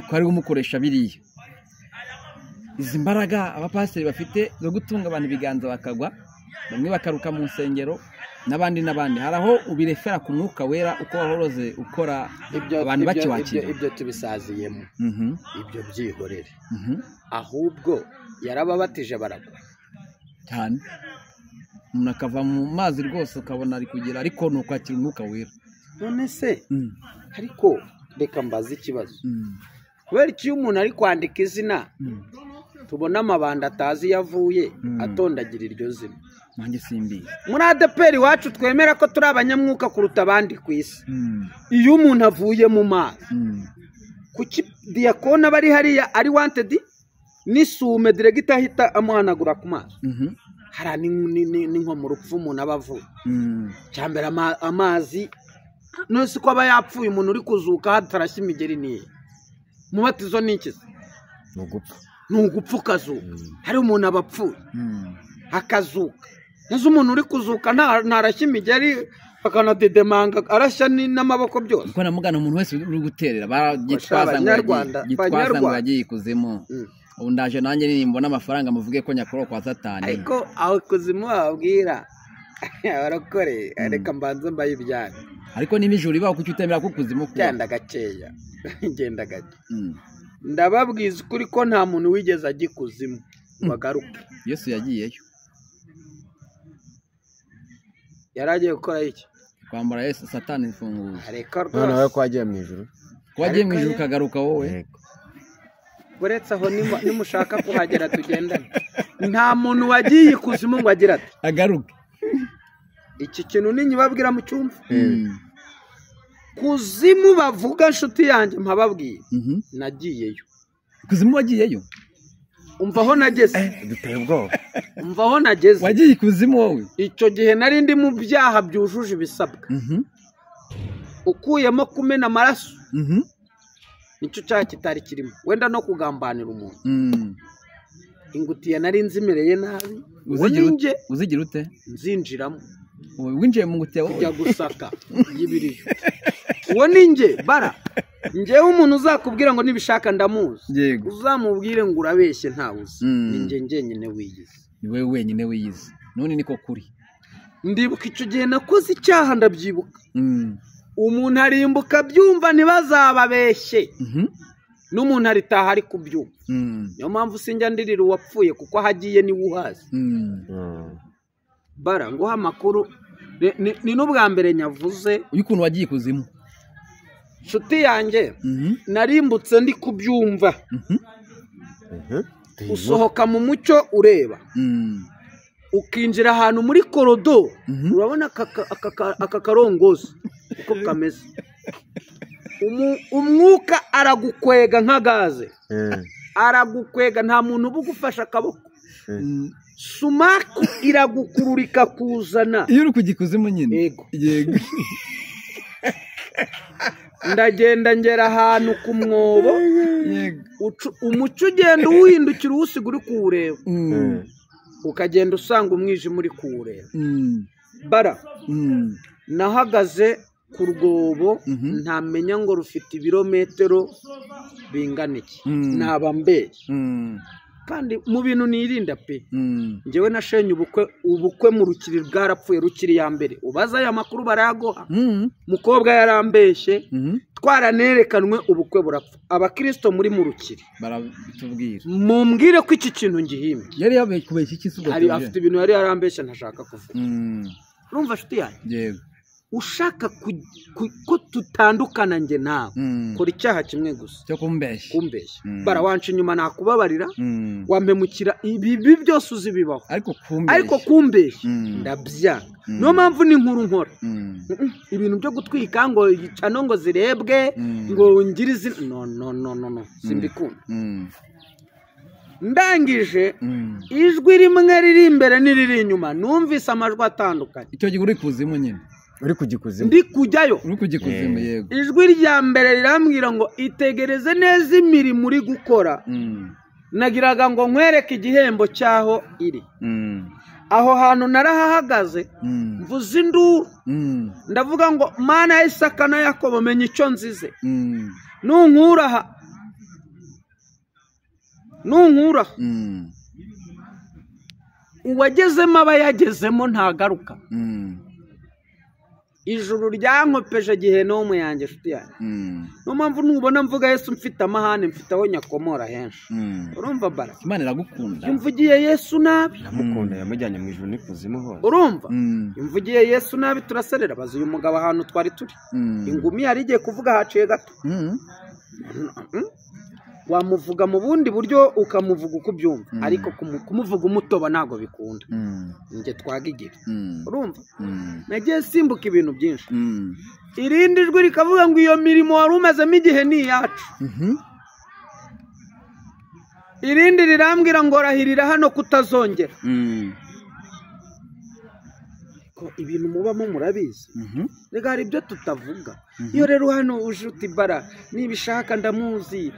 ko ari umukoresha biriya. Izi mbaraga abapasiteri bafite zo gutunga abantu ibiganza bakagwa, bamwe bakaruka mu nsengero n'abandi n'abandi. Hari aho ubirefera ku mwuka wera uko wahoroze ukora abantu bakiwakira. Ibyo tubisaziyemo. Ibyo byihorere. Ahubwo yarababatije baragwa cyane. Umuntu akava mu mazi rwose ukabona ari kugira, ariko ni ukwakira umwuka wera. None se ariko reka mbaze ikibazo. Kubera iki iyo umuntu ari kwandika izina tubona amabanda atazi yavuye atondagira iryo zina? Nanjye simbizi. Muri ADEPR iwacu twemera ko turi abanyamwuka kuruta abandi ku isi. Iyo umuntu avuye mu mazi, kuki diyakona bari hariya ari wanted n'isume diregita ahita amuhanagura ku maso? Hari ni nko mu rupfu umuntu aba avuye. Cyambere amazi none ko aba yapfuye, umuntu uri kuzuka hatarashya imigeri niye. Mubatizo ni iki? Ni ugupfa. Ni ugupfa ukazuka. Hari umuntu aba apfuye akazuka. Neza umuntu uri kuzuka ntarashya imigeri akanadedemanga arashya n'amaboko byose. Kuko namugana umuntu wese uri guterera baragitwaza ngo yagiye ikuzimu. Ubu ndaje nanjye nimbona amafaranga muvuge ko nyakuro kwa Satani. Ariko aho ikuzimu babwira barakore reka mbanze mbayibyane. Ariko niba ijuru ibaho kuki utemera ko kuzimu kuba? Genda gakeya. Genda gake. Ndababwiza ukuri ko nta muntu wigeze ajya ikuzimu bagaruke. Yesu yagiyeyo. Yaragiye gukora iki? Kwambara Yesu Satani imfunguzo. Reka rwose. None ko wagiye mu ijuru? Ko wagiye mu ijuru ukagaruka wowe? Uretse aho nimushaka kuhagera tugendane. Nta muntu wagiye ikuzimu ngo agira ati agaruke. Iki kintu ninyibabwira mu cyumba. Kuzimu bavuga nshuti yanjye mpababwiye. Nagiyeyo. Kuzimu wagiyeyo? Umva aho nageze. Duteye ubwoba. Umva aho nageze. Wagiye ikuzimu wowe? Icyo gihe nari ndi mu byaha byujuje ibisabwa. Ukuyemo kumena amaraso. Nicyo cyaha kitari kirimo. Wenda no kugambanira umuntu. Ingutiya nari nzimereye nabi. Uzigira ute? Nzinjiramo. Winjiye mu ngutiya wowe? Kujya gusaka y'ibiriyo. Uwo ni njye bara. Njyewe umuntu uzakubwira ngo nibishaka ndamuzi. Uzamubwire ngo urabeshye ntawuzi. Ni njye njyenyine wiyizi. Ni wewe wenyine wiyizi. None niko kuri. Ndibuka icyo gihe nakoze icyaha ndabyibuka. Umuntu arimbuka byumva ntibazababeshye. N'umuntu aritaha ari kubyumva. Niyo mpamvu sinjya ndirira uwapfuye kuko ahagiye niwe uhazi. Bara nguha amakuru ni n'ubwa mbere nyavuze. Uyu kuntu wagiye ikuzimu. Nshuti yanjye narimbutse ndi kubyumva. Usohoka mu mucyo ureba. Ukinjira ahantu muri korodo urabona aka karongozi uko kameze. Umwuka aragukwega nka gaze. Aragukwega nta muntu uba ugufasha akaboko. Sumaku iragukururika kuzana. Iyo uri kugikuzimu nyine. Yego. Yego. Ndagenda ngera ahantu ku mwobo. Umucyo ugenda uwuhindukira uwusiga uri kuwureba. Ukagenda usanga umwijima uri kuwureba. Bara nahagaze ku rwobo ntamenya ngo rufite ibirometero bingana iki. Naba mbeye. Kandi mu bintu nirinda pe. Njyewe nashenye ubukwe mu rukiri bwarapfuye rukiri ya mbere. Ubaza aya makuru barayaguha. Mukobwa yarambeshye. Twaranerekanwe ubukwe burapfa. Abakristo muri mu rukiri baratubwira. Mumbwire ko iki kintu ngihimbye. Yari yabekubeshye iki sugo? Hari afite ibintu yari yarambeshye ntashaka kuvuga. Urumva nshuti yanjye? Yego. Ushaka ko tutandukana nge nawe kora icyaha kimwe gusa cyo kumbeshya. Kumbeshya. Bara wanca inyuma nakubabarira, wampemukira ibibi byose uzibibaho. Ariko kumbeshya ndabyanga. Niyo mpamvu ni inkuru nkora. Ibintu byo gutwika ngo yicano ngo zirebwe ngo ngire izina no no no no no simbikunda. Ndangije ijwi rimwe riri imbere n'iriri inyuma numvise amajwi atandukanye. Icyo gihe uri kuzimu nyine. Uri kugikuzimu. Ndi kujyayo. Uri kugikuzimu yego. Ijwi rya mbere rirambwira ngo itegereze neza imirimo uri gukora. Nagiraga ngo nkwereke igihembo cyaho iri. Aho hantu narahahagaze mvuze induru. Ndavuga ngo Mana ya Isaka na Yakobo menya icyo nzize. Nunkura. Uwagezemo aba yagezemo ntagaruka. Ijuru ryankopeje gihenomu yanjye nshuti yanjye. Niyo mpamvu nubona mvuga Yesu mfite amahane mfite aho nyakomora henshi. Urumva bara? Imana iragukunda. Imvugiye Yesu nabi. Iramukunda yamujyanye mu ijuru n'ikuzimu hose. Urumva? Imvugiye Yesu nabi turaserera baza uyu mugabo ahantu twari turi. Ingumi yari igiye kuvuga haciye gato. Wamuvuga mu bundi buryo ukamuvuga uko ubyumva, ariko kumuvuga umutoba ntabwo bikunda. Njye twagigira. Urumva? Nagiye simbuka ibintu byinshi. Irindi jwi rikavuga ngo iyo mirimo wari umazemo igihe ni iyacu. Irindi rirambwira ngo rahirira hano kutazongera. Ko ibintu mubamo murabizi. Rega hari ibyo tutavuga. Iyo rero hano uje uti bara nibishaka ndamuzi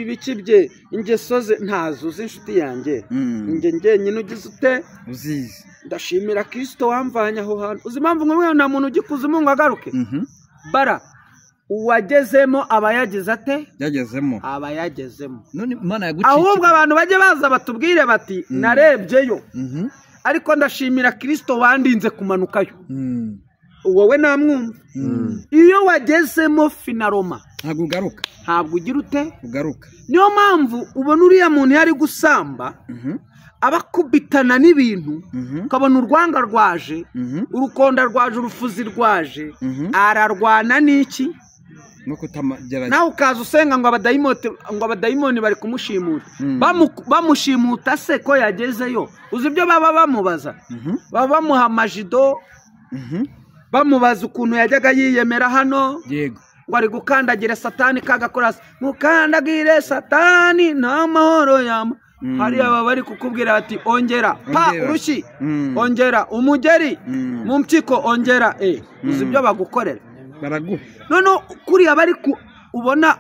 ibiki bye ingeso ze ntazo uzi inshuti yanjye. Njye njyenyine ugize ute? Uzizi. Ndashimira Kristo wamvanye aho hantu. Uzi impamvu ngo nta muntu ugikuzimu ngo agaruke? Bara uwagezemo aba yagize ate? Yagezemo. Aba yagezemo. None Imana yaguciye. Ahubwo abantu bajye baza batubwire bati narebyeyo. Ariko ndashimira Kristo wandinze kumanukayo. Wowe namwumva. Iyo wagezemo finaroma ntabwo ugaruka. Ntabwo ugira ute? Ugaruka. Niyo mpamvu ubona uriya muntu yari gusamba abakubitana n'ibintu, ukabona urwanga rwaje, urukonda rwaje, urufuzi rwaje, ararwana n'iki? Nawe ukaza usenga ngo abadayimoni bari kumushimuta. Bamushimuta se ko yagezeyo? Uzi ibyo baba bamubaza? Baba bamuha amajido, bamubaza ukuntu yajyaga yiyemera hano. Yego. Ngo ari gukandagira satani kagakorasi, mukandagire satani nta mahoro yama. Hariya baba bari kukubwira bati ongera pa urushyi, ongera umugeri mu mpyiko, ongera. Uzi ibyo bagukorera? Baraguha. None kuriya bari ku ubona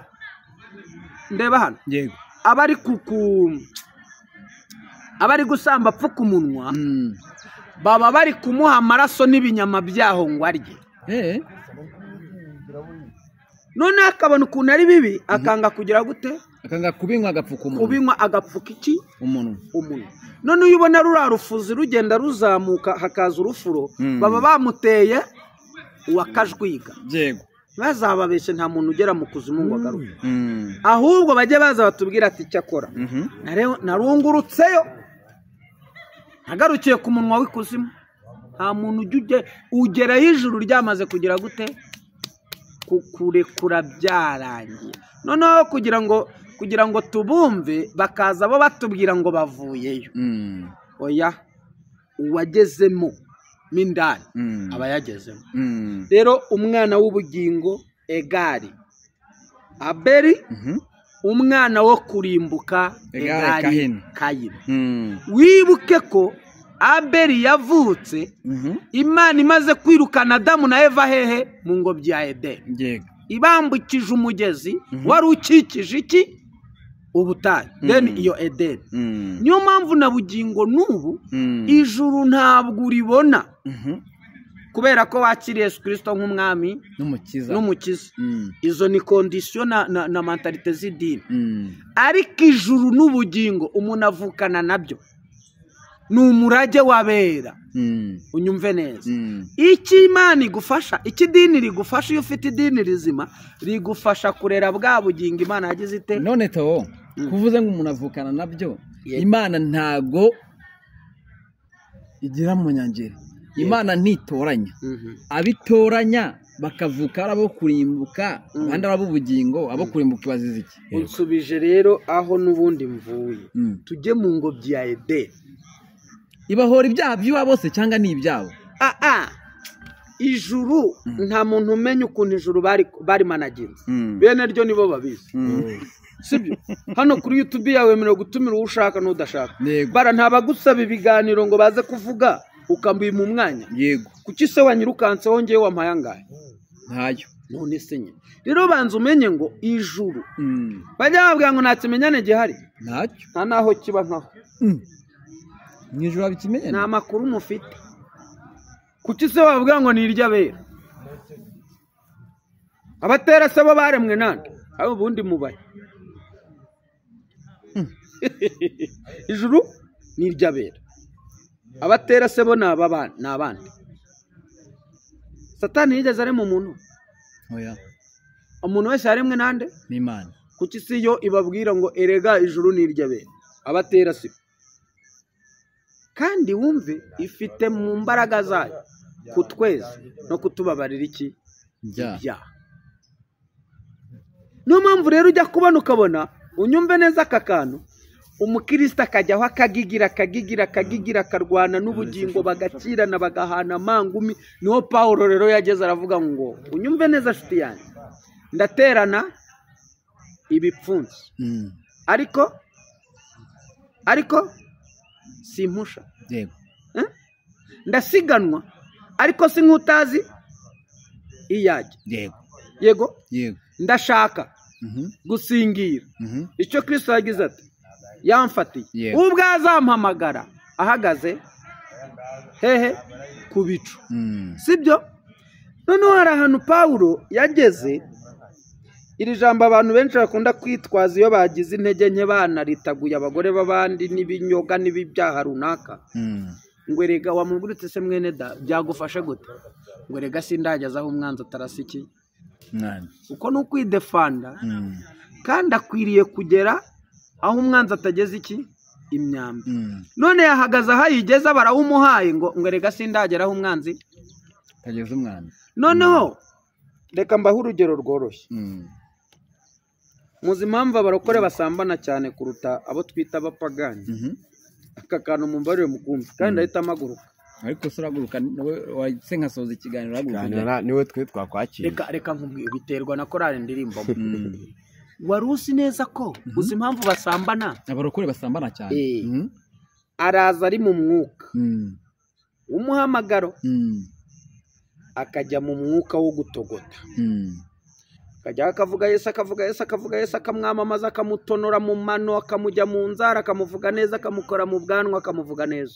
ndeba hano. Yego. Abari abari gusamba apfuka umunwa, baba bari kumuha amaraso n'ibinyama byaho ngo arye. None akabona ukuntu ari bibi akanga kugira gute? Akanga kubinywa agapfuka umunwa. Kubinywa agapfuka iki? Umunwa. Umunwa. None uyu ubona rura rufuzi rugenda ruzamuka hakaza urufuro, baba bamuteye uwakajwiga. Yego. Bazababeshe nta muntu ugera mu kuzimu ngo agaruke. Ahubwo bajye baza batubwira ati cyakora narungurutseyo nagarukiye ku munwa w'ikuzimu. Nta muntu ujye ugerayo ijuru ryamaze kugira gute? Kukurekura byarangiye. Noneho kugira ngo tubumve bakaza bo batubwira ngo bavuyeyo. Oya, uwagezemo mindani aba yagezemo. Rero umwana w'ubugingo egari Abeli, umwana wo kurimbuka egari Kayini. Wibuke ko Abeli yavutse Imana imaze kwirukana Adamu na Eva hehe? Mu ngobyi ya Edeni. Yego. Ibambukije umugezi wari ukikije iki? Ubutayu. Then iyo Edeni. Niyo mpamvu na bugingo n'ubu ijuru ntabwo uribona, kubera ko wakiriye Yesu Kristo nk'umwami n'umukiza. Izo ni condition na mentalite z'idini. Ariko ijuru n'ubugingo umuntu avukana nabyo, ni umurage wabera. Unyumve neza. Iki Imana igufasha, iki dini rigufasha, iyo ufite idini rizima rigufasha kurera bwa bugingo Imana yagize ite. None Theo, kuvuze ngo umuntu avukana nabyo, Imana ntago igira mu nyangeri. Imana ntitoranya. Abitoranya bakavuka ari abo kurimbuka, abandi ari ab'ubugingo. Abo kurimbuka bazize iki? Unsubije rero aho n'ubundi mvuye. Tujye mu ngobyi ya Edeni. Ibahora ibyaha by'iwabo se cyangwa ni ibyabo? Ijuru nta muntu umenya ukuntu ijuru bari managinze. Bene ryo nibo babizi. Sibyo? Hano kuri YouTube yawe wemerewe gutumira uwo ushaka n'udashaka. Bara ntabagusaba ibiganiro ngo baze kuvuga ukambima umwanya. Yego. Kuki se wanyirukanseho ngewe wampaye angahe? Ntayo. None se nyine. Rero banza umenye ngo ijuru. Bajya babwira ngo nta kimenyane gihari. Ntacyo. Nta naho kiba nkaho. Mwijuru abikimenyane. Nta makuru mufite. Kuki se bavuga ngo ni iry'abera? Abatera se bo baremwe nande? Abo ubundi mubaye. Ijuru ni iry'abera. Abatera se bo ni abandi. Satani yigeze arema umuntu? Oya. Umuntu wese yaremwe nande? N'Imana. Kuki si yo ibabwira ngo erega ijuru ni iry'abera? Abatera se. Kandi wumve ifite mu mbaraga zayo kutweza no kutubabarira iki? Ibyaha. Niyo mpamvu rero ujya kubona ukabona Unyumve neza aka kantu. Umukristo akajyaho akagigira akagigira akagigira akarwana n'ubugingo, bagakirana bagahana amangumi. Niho Pawulo rero yageze aravuga ngo unyumve neza nshuti yanjye, ndaterana ibipfunsi ariko simpusha, ndasiganwa ariko si nk'utazi iyajya. Yego, ndashaka gusingira icyo Kristo yagize ati yamfatiye, ubwo azampamagara ahagaze hehe ku bicu, sibyo? Noneho hari ahantu Pawulo yageze, iri jambo abantu benshi bakunda kwitwaza iyo bagize intege nke banaritaguye abagore b'abandi n'ibinyoga n'ibibyaha runaka, ngo erega wamugurutse se mwene da byagufashe gute? Ngo erega sindageza aho umwanzi atarasa iki, uko ni ukwidefanda, kandi akwiriye kugera aho umwanzi atageze iki, imyambi. None yahagaze aho ayigeza barawumuhaye ngo erega sindagera aho umwanzi atageze umwambi. Noneho reka mbahe urugero rworoshye. Muzi impamvu abarokore basambana cyane kuruta abo twita abapagani? Aka kantu mumbarire mukumva kandi ndahita amaguruka. Ariko se uraguruka wahise nkasoza ikiganiro uraguruka niwe twe twakwakira. Reka nkubwire, biterwa na korali ndirimbo. Wari uzi neza ko uzi impamvu basambana? Abarokore basambana cyane. Araza ari mu mwuka w'umuhamagaro, akajya mu mwuka wo gutogota, akajya akavuga Yesu, akavuga Yesu, akavuga Yesu, akamwamamaza, akamutonora mu mano, akamujya mu nzara, akamuvuga neza, akamukora mu bwanwa, akamuvuga neza.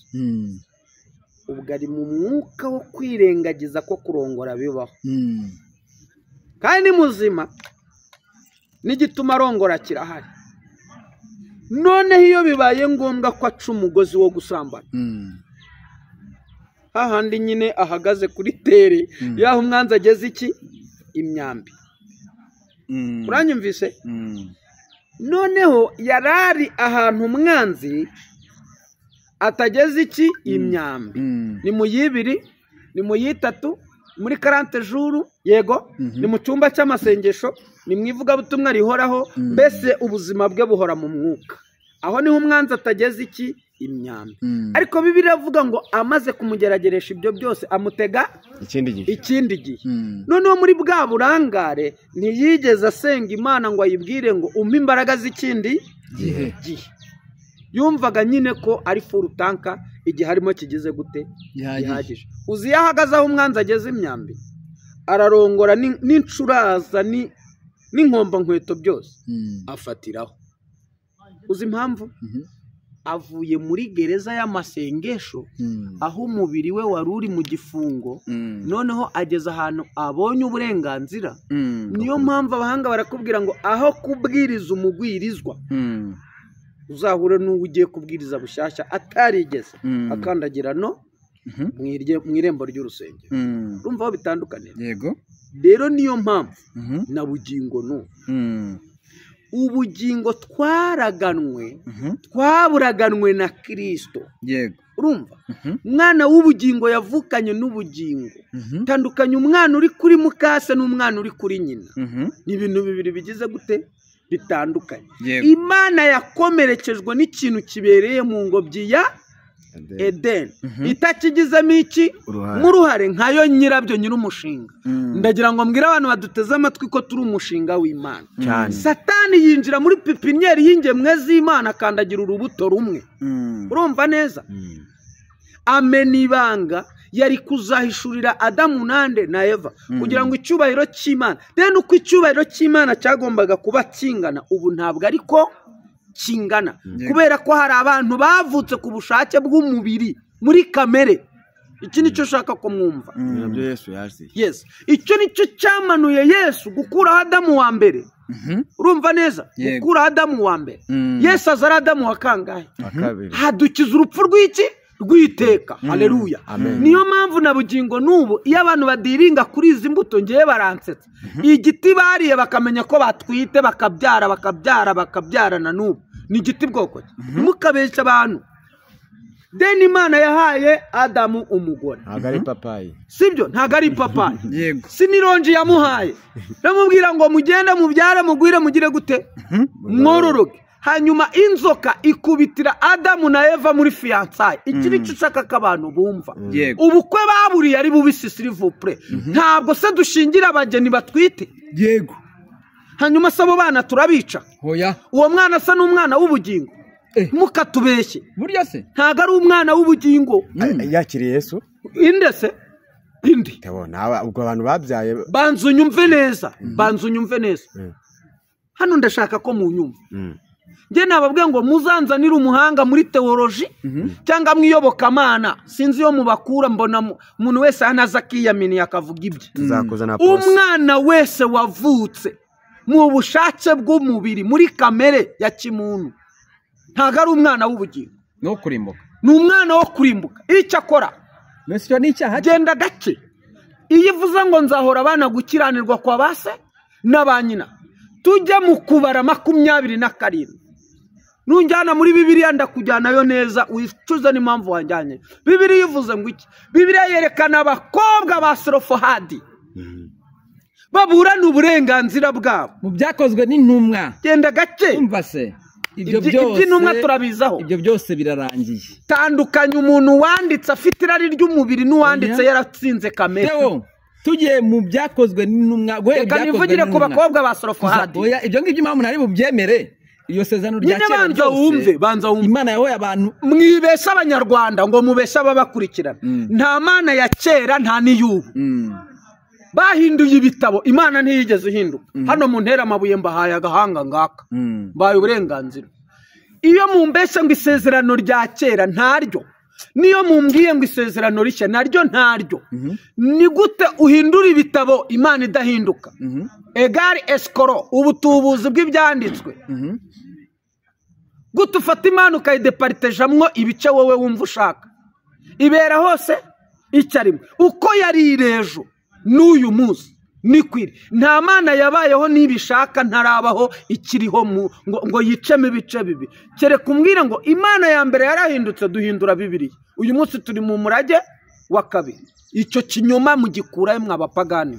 Ubwo ari mu mwuka wo kwirengagiza ko kurongora bibaho, kandi ni muzima, n'igituma arongora kirahari. Noneho iyo bibaye ngombwa ko aca umugozi wo gusambana, hahandi nyine ahagaze kuri tere yaho umwanzi ageze iki, imyambi. Uranyumvise? Noneho yarari ahantu umwanzi atageze iki, imyambi. Ni mu yibiri, ni mu yitatu, muri 40 jours, yego, ni mu cyumba cy'amasengesho, ni mu ivugabutumwa rihoraho, mbese ubuzima bwe buhora mu mwuka. Aho niho umwanzi atageze iki, imyambi. Ariko Bibiliya iravuga ngo amaze kumugerageresha ibyo byose amutega ikindi gihe. Noneho muri bwa burangare ntiyigeze asenga Imana ngo ayibwire ngo umpe imbaraga z'ikindi gihe. Yumvaga nyine ko ari full tanka, igihe harimo kigize gute, gihagije. Uzi iyo ahagaze aho umwanzi ageze imyambi, ararongora n'incuraza n'inkomba nkweto byose afatiraho. Uzi impamvu? Avuye muri gereza y'amasengesho, aho umubiri we wari uri mu gifungo, noneho ageze ahantu abonye uburenganzira. Niyo mpamvu abahanga barakubwira ngo aho kubwiriza umugwirizwa, uzahure n'uwo ugiye kubwiriza bushyashya atarigeze akandagira no mu irembo ry'urusengero. Urumva aho bitandukaniye? Yego. Rero niyo mpamvu na bugingo n'ubu ubugingo twaraganwe, twaburaganwe na Kristo. Yego. Urumva? Umwana w'ubugingo yavukanye n'ubugingo. Tandukanye umwana uri kuri mukase n'umwana uri kuri nyina. Ni ibintu bibiri bigize gute? Bitandukanye. Imana yakomerekejwe n'ikintu kibereye mu ngobyi ya Eden, itakigizemo iki muruhare nkayo nyirabyo nyir'umushinga. Ndagira ngo mbwire abantu baduteze amatwi ko turi umushinga w'Imana. Satani yinjira muri pipiniyeri y'ingemwe z'Imana akandagira urubuto rumwe. Urumva neza? Amena ibanga yari kuzahishurira Adamu nande na Eva kugira ngo icyubahiro cy'Imana, then uko icyubahiro cy'Imana cyagombaga kuba kingana, ubu ntabwo ariko kingana, kubera ko hari abantu bavutse ku bushake bw'umubiri muri kamere. Iki nicyo ushaka ko mwumva. Yes, icyo nicyo cyamanuye Yesu gukuraho Adamu wa mbere. Urumva neza? Gukuraho Adamu wa mbere. Yesu aza ari Adamu wa kangahe? Hadukiza urupfu rw'iki? Rwiteka. Haleluya. Niyo mpamvu na bugingo n'ubu iyo abantu badiringa kuri izi mbuto ngiye baransetsa. Igiti bariye bakamenya ko batwite, bakabyara bakabyara bakabyarana n'ubu ni igiti bwoko ki? Mukabeshya abantu. Deni Imana yahaye Adamu umugore. Ntabwo ari ipapayi. Sibyo, ntabwo ari ipapayi. Yego. Si n'ironji yamuhaye. Namubwira ngo mugende mubyare mugwire mugire gute? Mwororoke. Hanyuma inzoka ikubitira Adamu na Eva muri fiançailles. Iki ni cyo ushaka ko abantu bumva. Yego. Ubukwe baburiye ari bubisi s'il vous plaît. Ntabwo se dushingira abageni batwite. Yego. Hanyuma se abo bana turabica. Hoya. Uwo mwana asa n'umwana w'ubugingo. Mukatubeshye. Burya se ntabwo ari umwana w'ubugingo. Yakiriye Yesu. Inde se? Indi. Tebona ubwo abantu babyaye. Banza unyumve neza. Banza unyumve neza. Hano ndashaka ko munyumva. Njye nababwiye ngo muzanzanire umuhanga muri teoloji cyangwa mwiyobokamana, sinzi iyo mubakura, mbona umuntu wese hano aza akiyaminiye akavuga ibye. Tuzakuzana post. Umwana wese wavutse mu bushake bw'umubiri muri kamere ya kimuntu ntabwo ari umwana w'ubugingo. No kurimbuka. Ni umwana wo kurimbuka. Icyo akora Monsieur ni icyaha. Genda gake. Iyo ivuze ngo nzahora abana gukiranirwa kwa base n'aba nyina, tujye mu kubara 27. Nunjyana muri Bibiliya ndakujyanayo neza wicuze n'impamvu wanjyanye. Bibiliya ivuze ngo iki? Bibiliya yerekana abakobwa ba Selofohadi baburana uburenganzira bwabo mu byakozwe n'intumwa. Genda gake. Umva se ibyo byose iby'intumwa turabizaho. Ibyo byose birarangiye. Tandukanya umuntu wanditse afite irari ry'umubiri n'uwanditse yaratsinze kamere. Teo, tugiye mu byakozwe n'intumwa. Reka nivugire ku bakobwa ba Selofohadi. Oya, ibyo ngibyo impamvu ntari bubyemere. Iyo sezerano rya kera banza wumve, banza wumve. Imana yahoye abantu. Mwibesha abanyarwanda ngo mubesha ababakurikirana. Nta mana ya kera nta n'iy'ubu. Bahinduye ibitabo, Imana ntiyigeze ihinduka. Hano mu ntera amabuye mbahaye agahanga ngaka. Mbaye uburenganzira. Iyo mumbeshe ngo isezerano rya kera ntaryo, niyo mumbwiye ngo isezerano rishya naryo ntaryo. Ni gute uhindura ibitabo Imana idahinduka? Egari escoro, ubutubuzi bw'ibyanditswe. Gute ufata Imana ukayidepartejamwo ibice wowe wumva ushaka? Ibera hose icyarimwe. Uko yari irejo n'uyu munsi nikwiri. Nta mana yabayeho nibishaka ntarabaho ikiriho ngo yicemo ibice bibi. Kereka umbwira ngo Imana ya mbere yarahindutse duhindura Bibiliya. Uyu munsi turi mu murage wa kabiri. Icyo kinyoma mugikurayo mw'abapagani.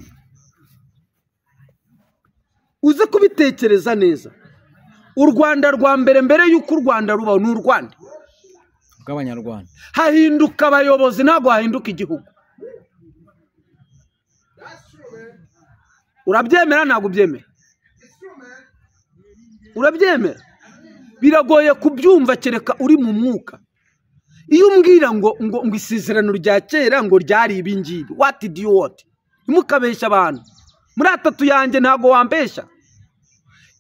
Uze kubitekereza neza. U Rwanda rwa mbere mbere y'uko u Rwanda rubaho ni u Rwanda bw'abanyarwanda. Hahinduka abayobozi ntabwo hahinduka igihugu. Urabyemera ntabwo ubyemera? Urabyemera? Biragoye kubyumva kereka uri mu mwuka. Iyo umbwira ngo ngo isezerano rya kera ngo ryari ibi ngibi, what did you want? Ntimukabeshya abantu. Muri atatu yanjye ntabwo wambeshya.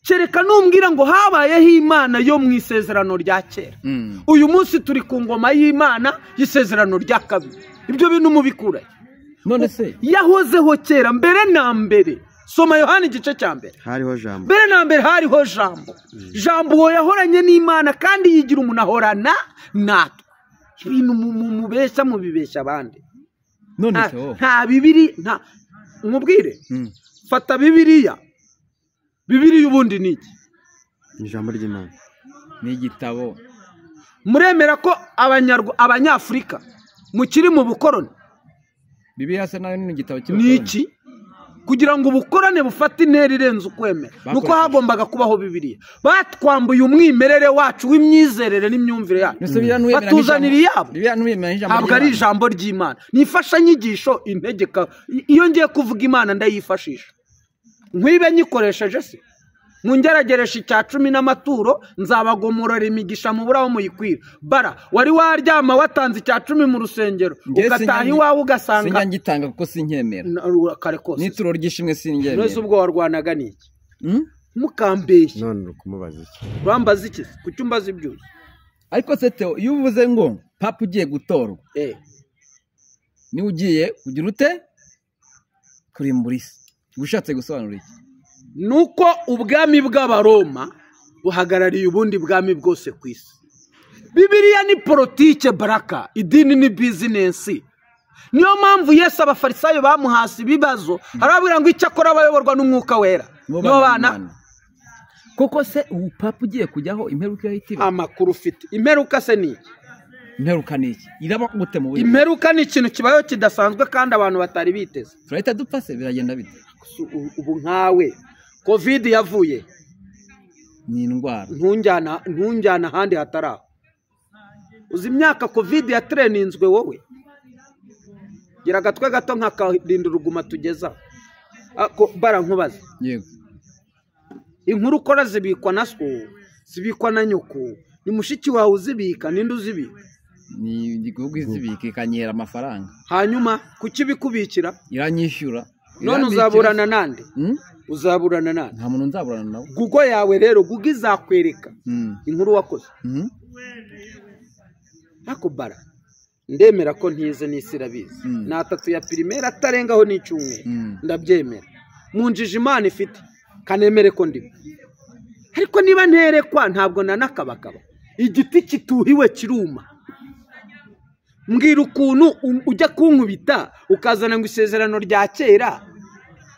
Kereka numbwira ngo habayeho Imana yo mu isezerano rya kera. Uyu munsi turi ku ngoma y'Imana y'isezerano rya kabiri. Ibyo bintu mubikura. None se yahozeho kera mbere na mbere. Soma Yohana igice cya mbere. Hariho jambo. Mbere na mbere hariho jambo. Jambo uwo yahoranye n'Imana kandi yigira umuntu ahorana natwe. Ibintu mubeshya mubibeshya abandi. None se nta bibiri nta umubwire. Fata Bibiliya. Bibiliya ubundi ni iki? Ijambo ry'Imana. Ni igitabo. Muremera ko abanyafurika mukiri mu bukoroni? Bibiliya se nayo ni igitabo cy'ubukoroni. Ni iki? Kugira ngo ubukorane bufate intera irenze ukwemera nuko hagombaga kubaho Bibiliya. Batwambuye umwimerere wacu w'imyizerere n'imyumvire yacu. Batuzanira iyabo. Ntabwo ari ijambo ry'Imana. Ni imfashanyigisho integeka. Iyo ngiye kuvuga Imana ndayifashisha. Nkwibe nyikoresheje se? Mungerageresha icya 10 n'amaturo nzabagomorora imigisha mubura aho muyikwira. Bara wari waryama watanze icya 10 mu rusengero ugataha iwawe ugasanga sinjya ngitanga kuko sinkemera. Kare kose nituro ryishimwe sinkemera. None ubwo warwanaga niki? Mukambeshya. None ukumubaza iki? Urambaza iki? Kuki umbaza ibyo? Ariko se Theo, iyo uvuze ngo papa ugiye gutorwa, ni ugiye kugira ute kurimbura isi, ushatse gusobanura iki? Nuko ubwami bw'abaroma buhagarariye ubundi bwami bwose ku isi. Bibiliya ni politike baraka, idini ni bizinesi. Niyo mpamvu Yesu abafarisayo bamuhasi ibibazo, arababwira ngo icyo akora abayoborwa n'umwuka wera. Nibo bana. Koko se ubu papa ugiye kujyaho imperuka ihita iba? Amakuru ufite. Imperuka se ni iki? Imperuka ni iki? Iraba gute mu buryo? Imperuka ni ikintu kibayo kidasanzwe kandi abantu batari biteze. Turahita dupfa se biragenda bite? Ubu nkawe Covid yavuye ni indwara. Ntunjyana ahandi hataraho. Uzi imyaka Covid yatereninzwe wowe? Gira agatwe gato nk'akarinda uruguma tugeza. Bara nkubaza. Yego. Inkuru ukora zibikwa na so, zibikwa na nyoko, ni mushiki wawe uzibika, ninde uzibika? Ni igihugu izibika ikanyera amafaranga. Hanyuma kuki bikubikira? Iranyishyura. None uzaburana nande? Uzaburana nande? Nta muntu nzaburana nawe. Google yawe rero, Google izakwereka inkuru wakoze. Ako bara ndemera ko ntize n'isi irabizi. Na 3 ya primaire atarengaho n'icyumweru. Ndabyemera. Munjije Imana ifite kanemere ko ndimo. Ariko niba nterekwa ntabwo nanakabakaba. Igiti kituhiwe kiruma. Mbwira ukuntu ujya kunkubita ukazana ngo isezerano rya kera,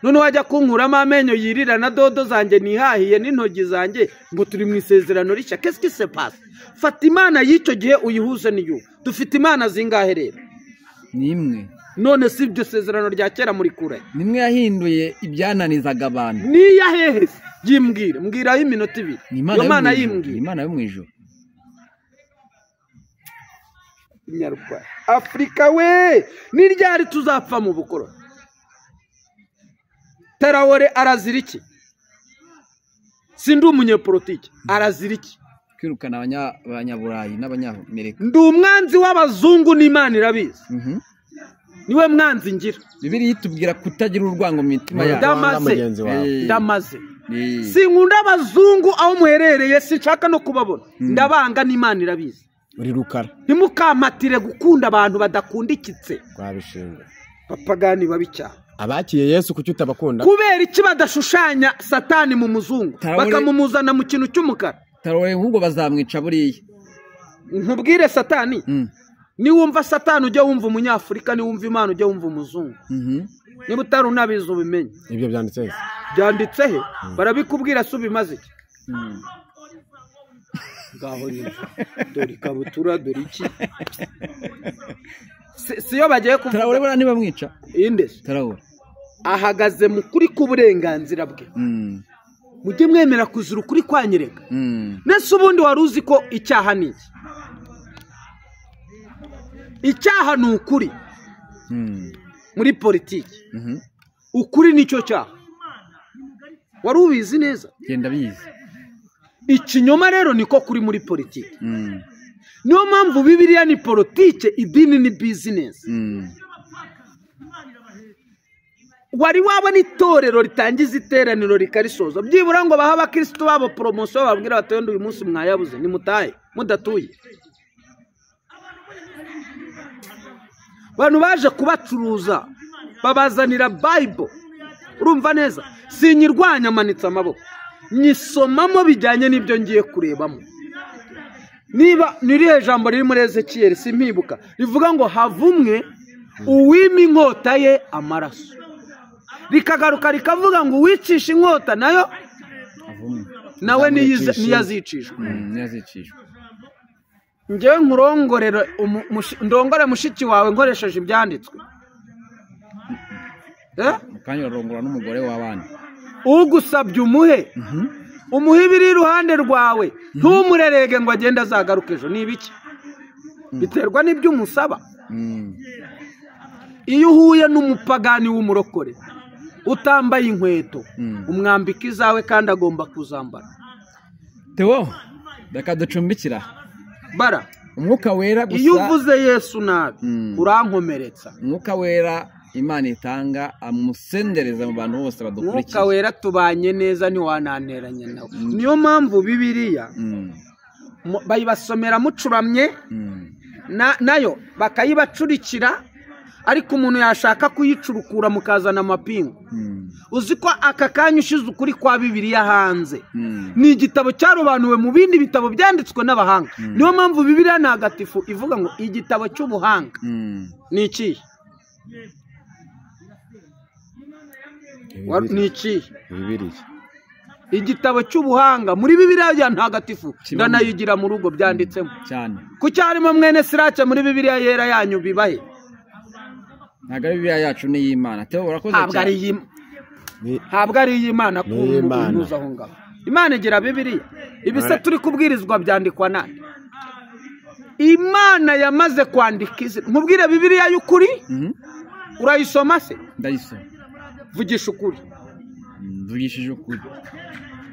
none wajya kunkuramo amenyo yirira na dodo zanjye nihahiye n'intogi zanjye ngo turi mu isezerano rishya. Qu'est-ce qui se passe? Fata Imana y'icyo gihe uyihuze n'iyo. Dufite Imana zingahe rero? Ni imwe. None si ibyo sezerano rya kera muri kure. Nimwe yahinduye ibyananizaga abantu. Niya hehe? Yimbwira, mbwira iminota 2. Iyo Mana yimbwira. Imana yo mu ijuru. Nyarwanda Afrika we, ni ryari tuzapfa mu bukoroni? Traoré arazira iki? Sindi umunyepolitiki, arazira iki? Kwirukana abanyaburayi n'abanyamerika. Ndi umwanzi w'abazungu n'Imana irabizi. Niwe mwanzi ngira. Bibiliya itubwira kutagira urwango mu mitima yacu. Ndamaze. Sinkunda abazungu aho muherereye, sinshaka no kubabona. Ndabanga n'Imana irabizi. Uri rukara. Ntimukampatire gukunda abantu badakundikitse. Twabishinga. Bapagani babi cyane. Abakiye Yesu kuki utabakunda? Kubera iki badashushanya Satani mu muzungu bakamumuzana mu kintu cy'umukara? Traoré ahubwo bazamwica buriya. Nkubwire Satani. Niwumva Satani ujye wumva umunyafurika, niwumva Imana ujye wumva umuzungu. Niba utari unabizi ubimenye. Ibyo byanditse he? Byanditse he? Barabikubwira se ubimaze iki? Ngaho nyine dore ikabutura dore iki. Siyo bagiye kuvuga. Traoré buriya ntibamwica. Inde? Traoré ahagaze mu kuri k'uburenganzira bwe. Mujye mwemera kuzira ukuri kwanyereka. Nese ubundi wari uzi ko icyaha ni iki? Icyaha ni ukuri. Muri politiki ukuri nicyo cyaha. Wari ubizi neza? Genda bizi. Ikinyoma rero niko kuri muri politiki. Niyo mpamvu Bibiliya ni politike, idini ni business. Wari wabona itorero ritangiza iteraniro rikarisoza byibura ngo baha abakristo babo promotion, bababwira bati wenda uyu munsi mwayabuze nimutahe mudatuye. Abantu baje kubacuruza babazanira Bible. Urumva neza? Sinyirwanya manitse amaboko, nyisomamo bijyanye n'ibyo ngiye kurebamo. Niba nirihe jambo riri muri Ezekiel simpibuka rivuga ngo havumwe uwima inkota ye amaraso, rikagaruka rikavuga ngo uwicisha inkota nayo nawe niyazicishwa. Njyewe nkurongorera ndongore mushiki wawe nkoresheje ibyanditswe. Mukanya urongora n'umugore w'abandi. Ugusabye umuhe. Umuhe ibiri iruhande rwawe, ntumurerege ngo agende azagaruke ejo. Ni ibiki? Biterwa n'ibyo umusaba. Iyo uhuye n'umupagani w'umurokore utambaye inkweto, umwambika izawe kandi agomba kuzambara. Theo, reka ducumbikira. Bara Umwuka wera gusa. Iyo uvuze Yesu nabi urankomeretsa. Umwuka wera Imana itanga amusendereza mu bantu bose badukurikiye. Umwuka wera tubanye neza ntiwananteranya nawe. Niyo mpamvu Bibiliya bayibasomera mucuramye, nayo bakayibacurikira, ariko umuntu yashaka kuyicurukura mukazana amapingu. Uzi ko aka kanya ushize ukuri kwa Bibiliya hanze. Ni igitabo cyarobanuwe mu bindi bitabo byanditswe n'abahanga. Niyo mpamvu Bibiliya ntagatifu ivuga ngo igitabo cy'ubuhanga. Ni iki? Ni iki? Bibiliya. Igitabo cy'ubuhanga muri Bibiliya ya ntagatifu ndanayigira mu rugo byanditsemo cyane. Kuki harimo mwene Sirake muri Bibiliya yera yanyu bibahe? Ntabwo ari Bibiliya yacu ni iy'Imana. Theo urakoze cyane. Ntabwo ari iy'Imana kunuza aho ngaho. Imana igira Bibiliya. Ibise turi kubwirizwa byandikwa nande? Imana yamaze kwandika izina. Nkubwire Bibiliya y'ukuri? Urayisoma se? Ndayisoma. Vugisha ukuri. Mvugishije ukuri.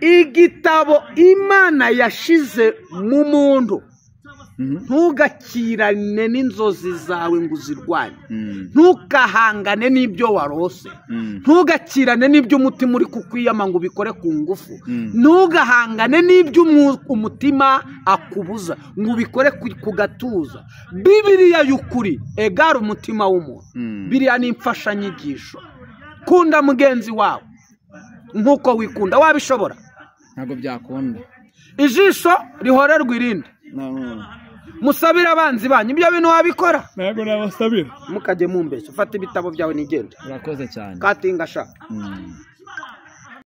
Igitabo Imana yashize mu muntu, ntugakirane n'inzozi zawe ngo uzirwanye, ntukahangane n'ibyo warose, ntugakirane n'ibyo umutima uri kukwiyama ngo ubikore ku ngufu, ntugahangane n'ibyo umutima akubuza ngo ubikore ku gatuza. Bibiliya y'ukuri egara umutima w'umuntu. Biriya ni imfashanyigisho. Kunda mugenzi wawe nkuko wikunda. Wabishobora? Ntabwo byakunda. Ijisho rihorerwa irindi. Musabira abanzi banyu. Ibyo bintu wabikora? Ntabwo nabasabira. Mukajye mumbeshya. Fata ibitabo byawe nigende. Urakoze cyane. Katinga sha.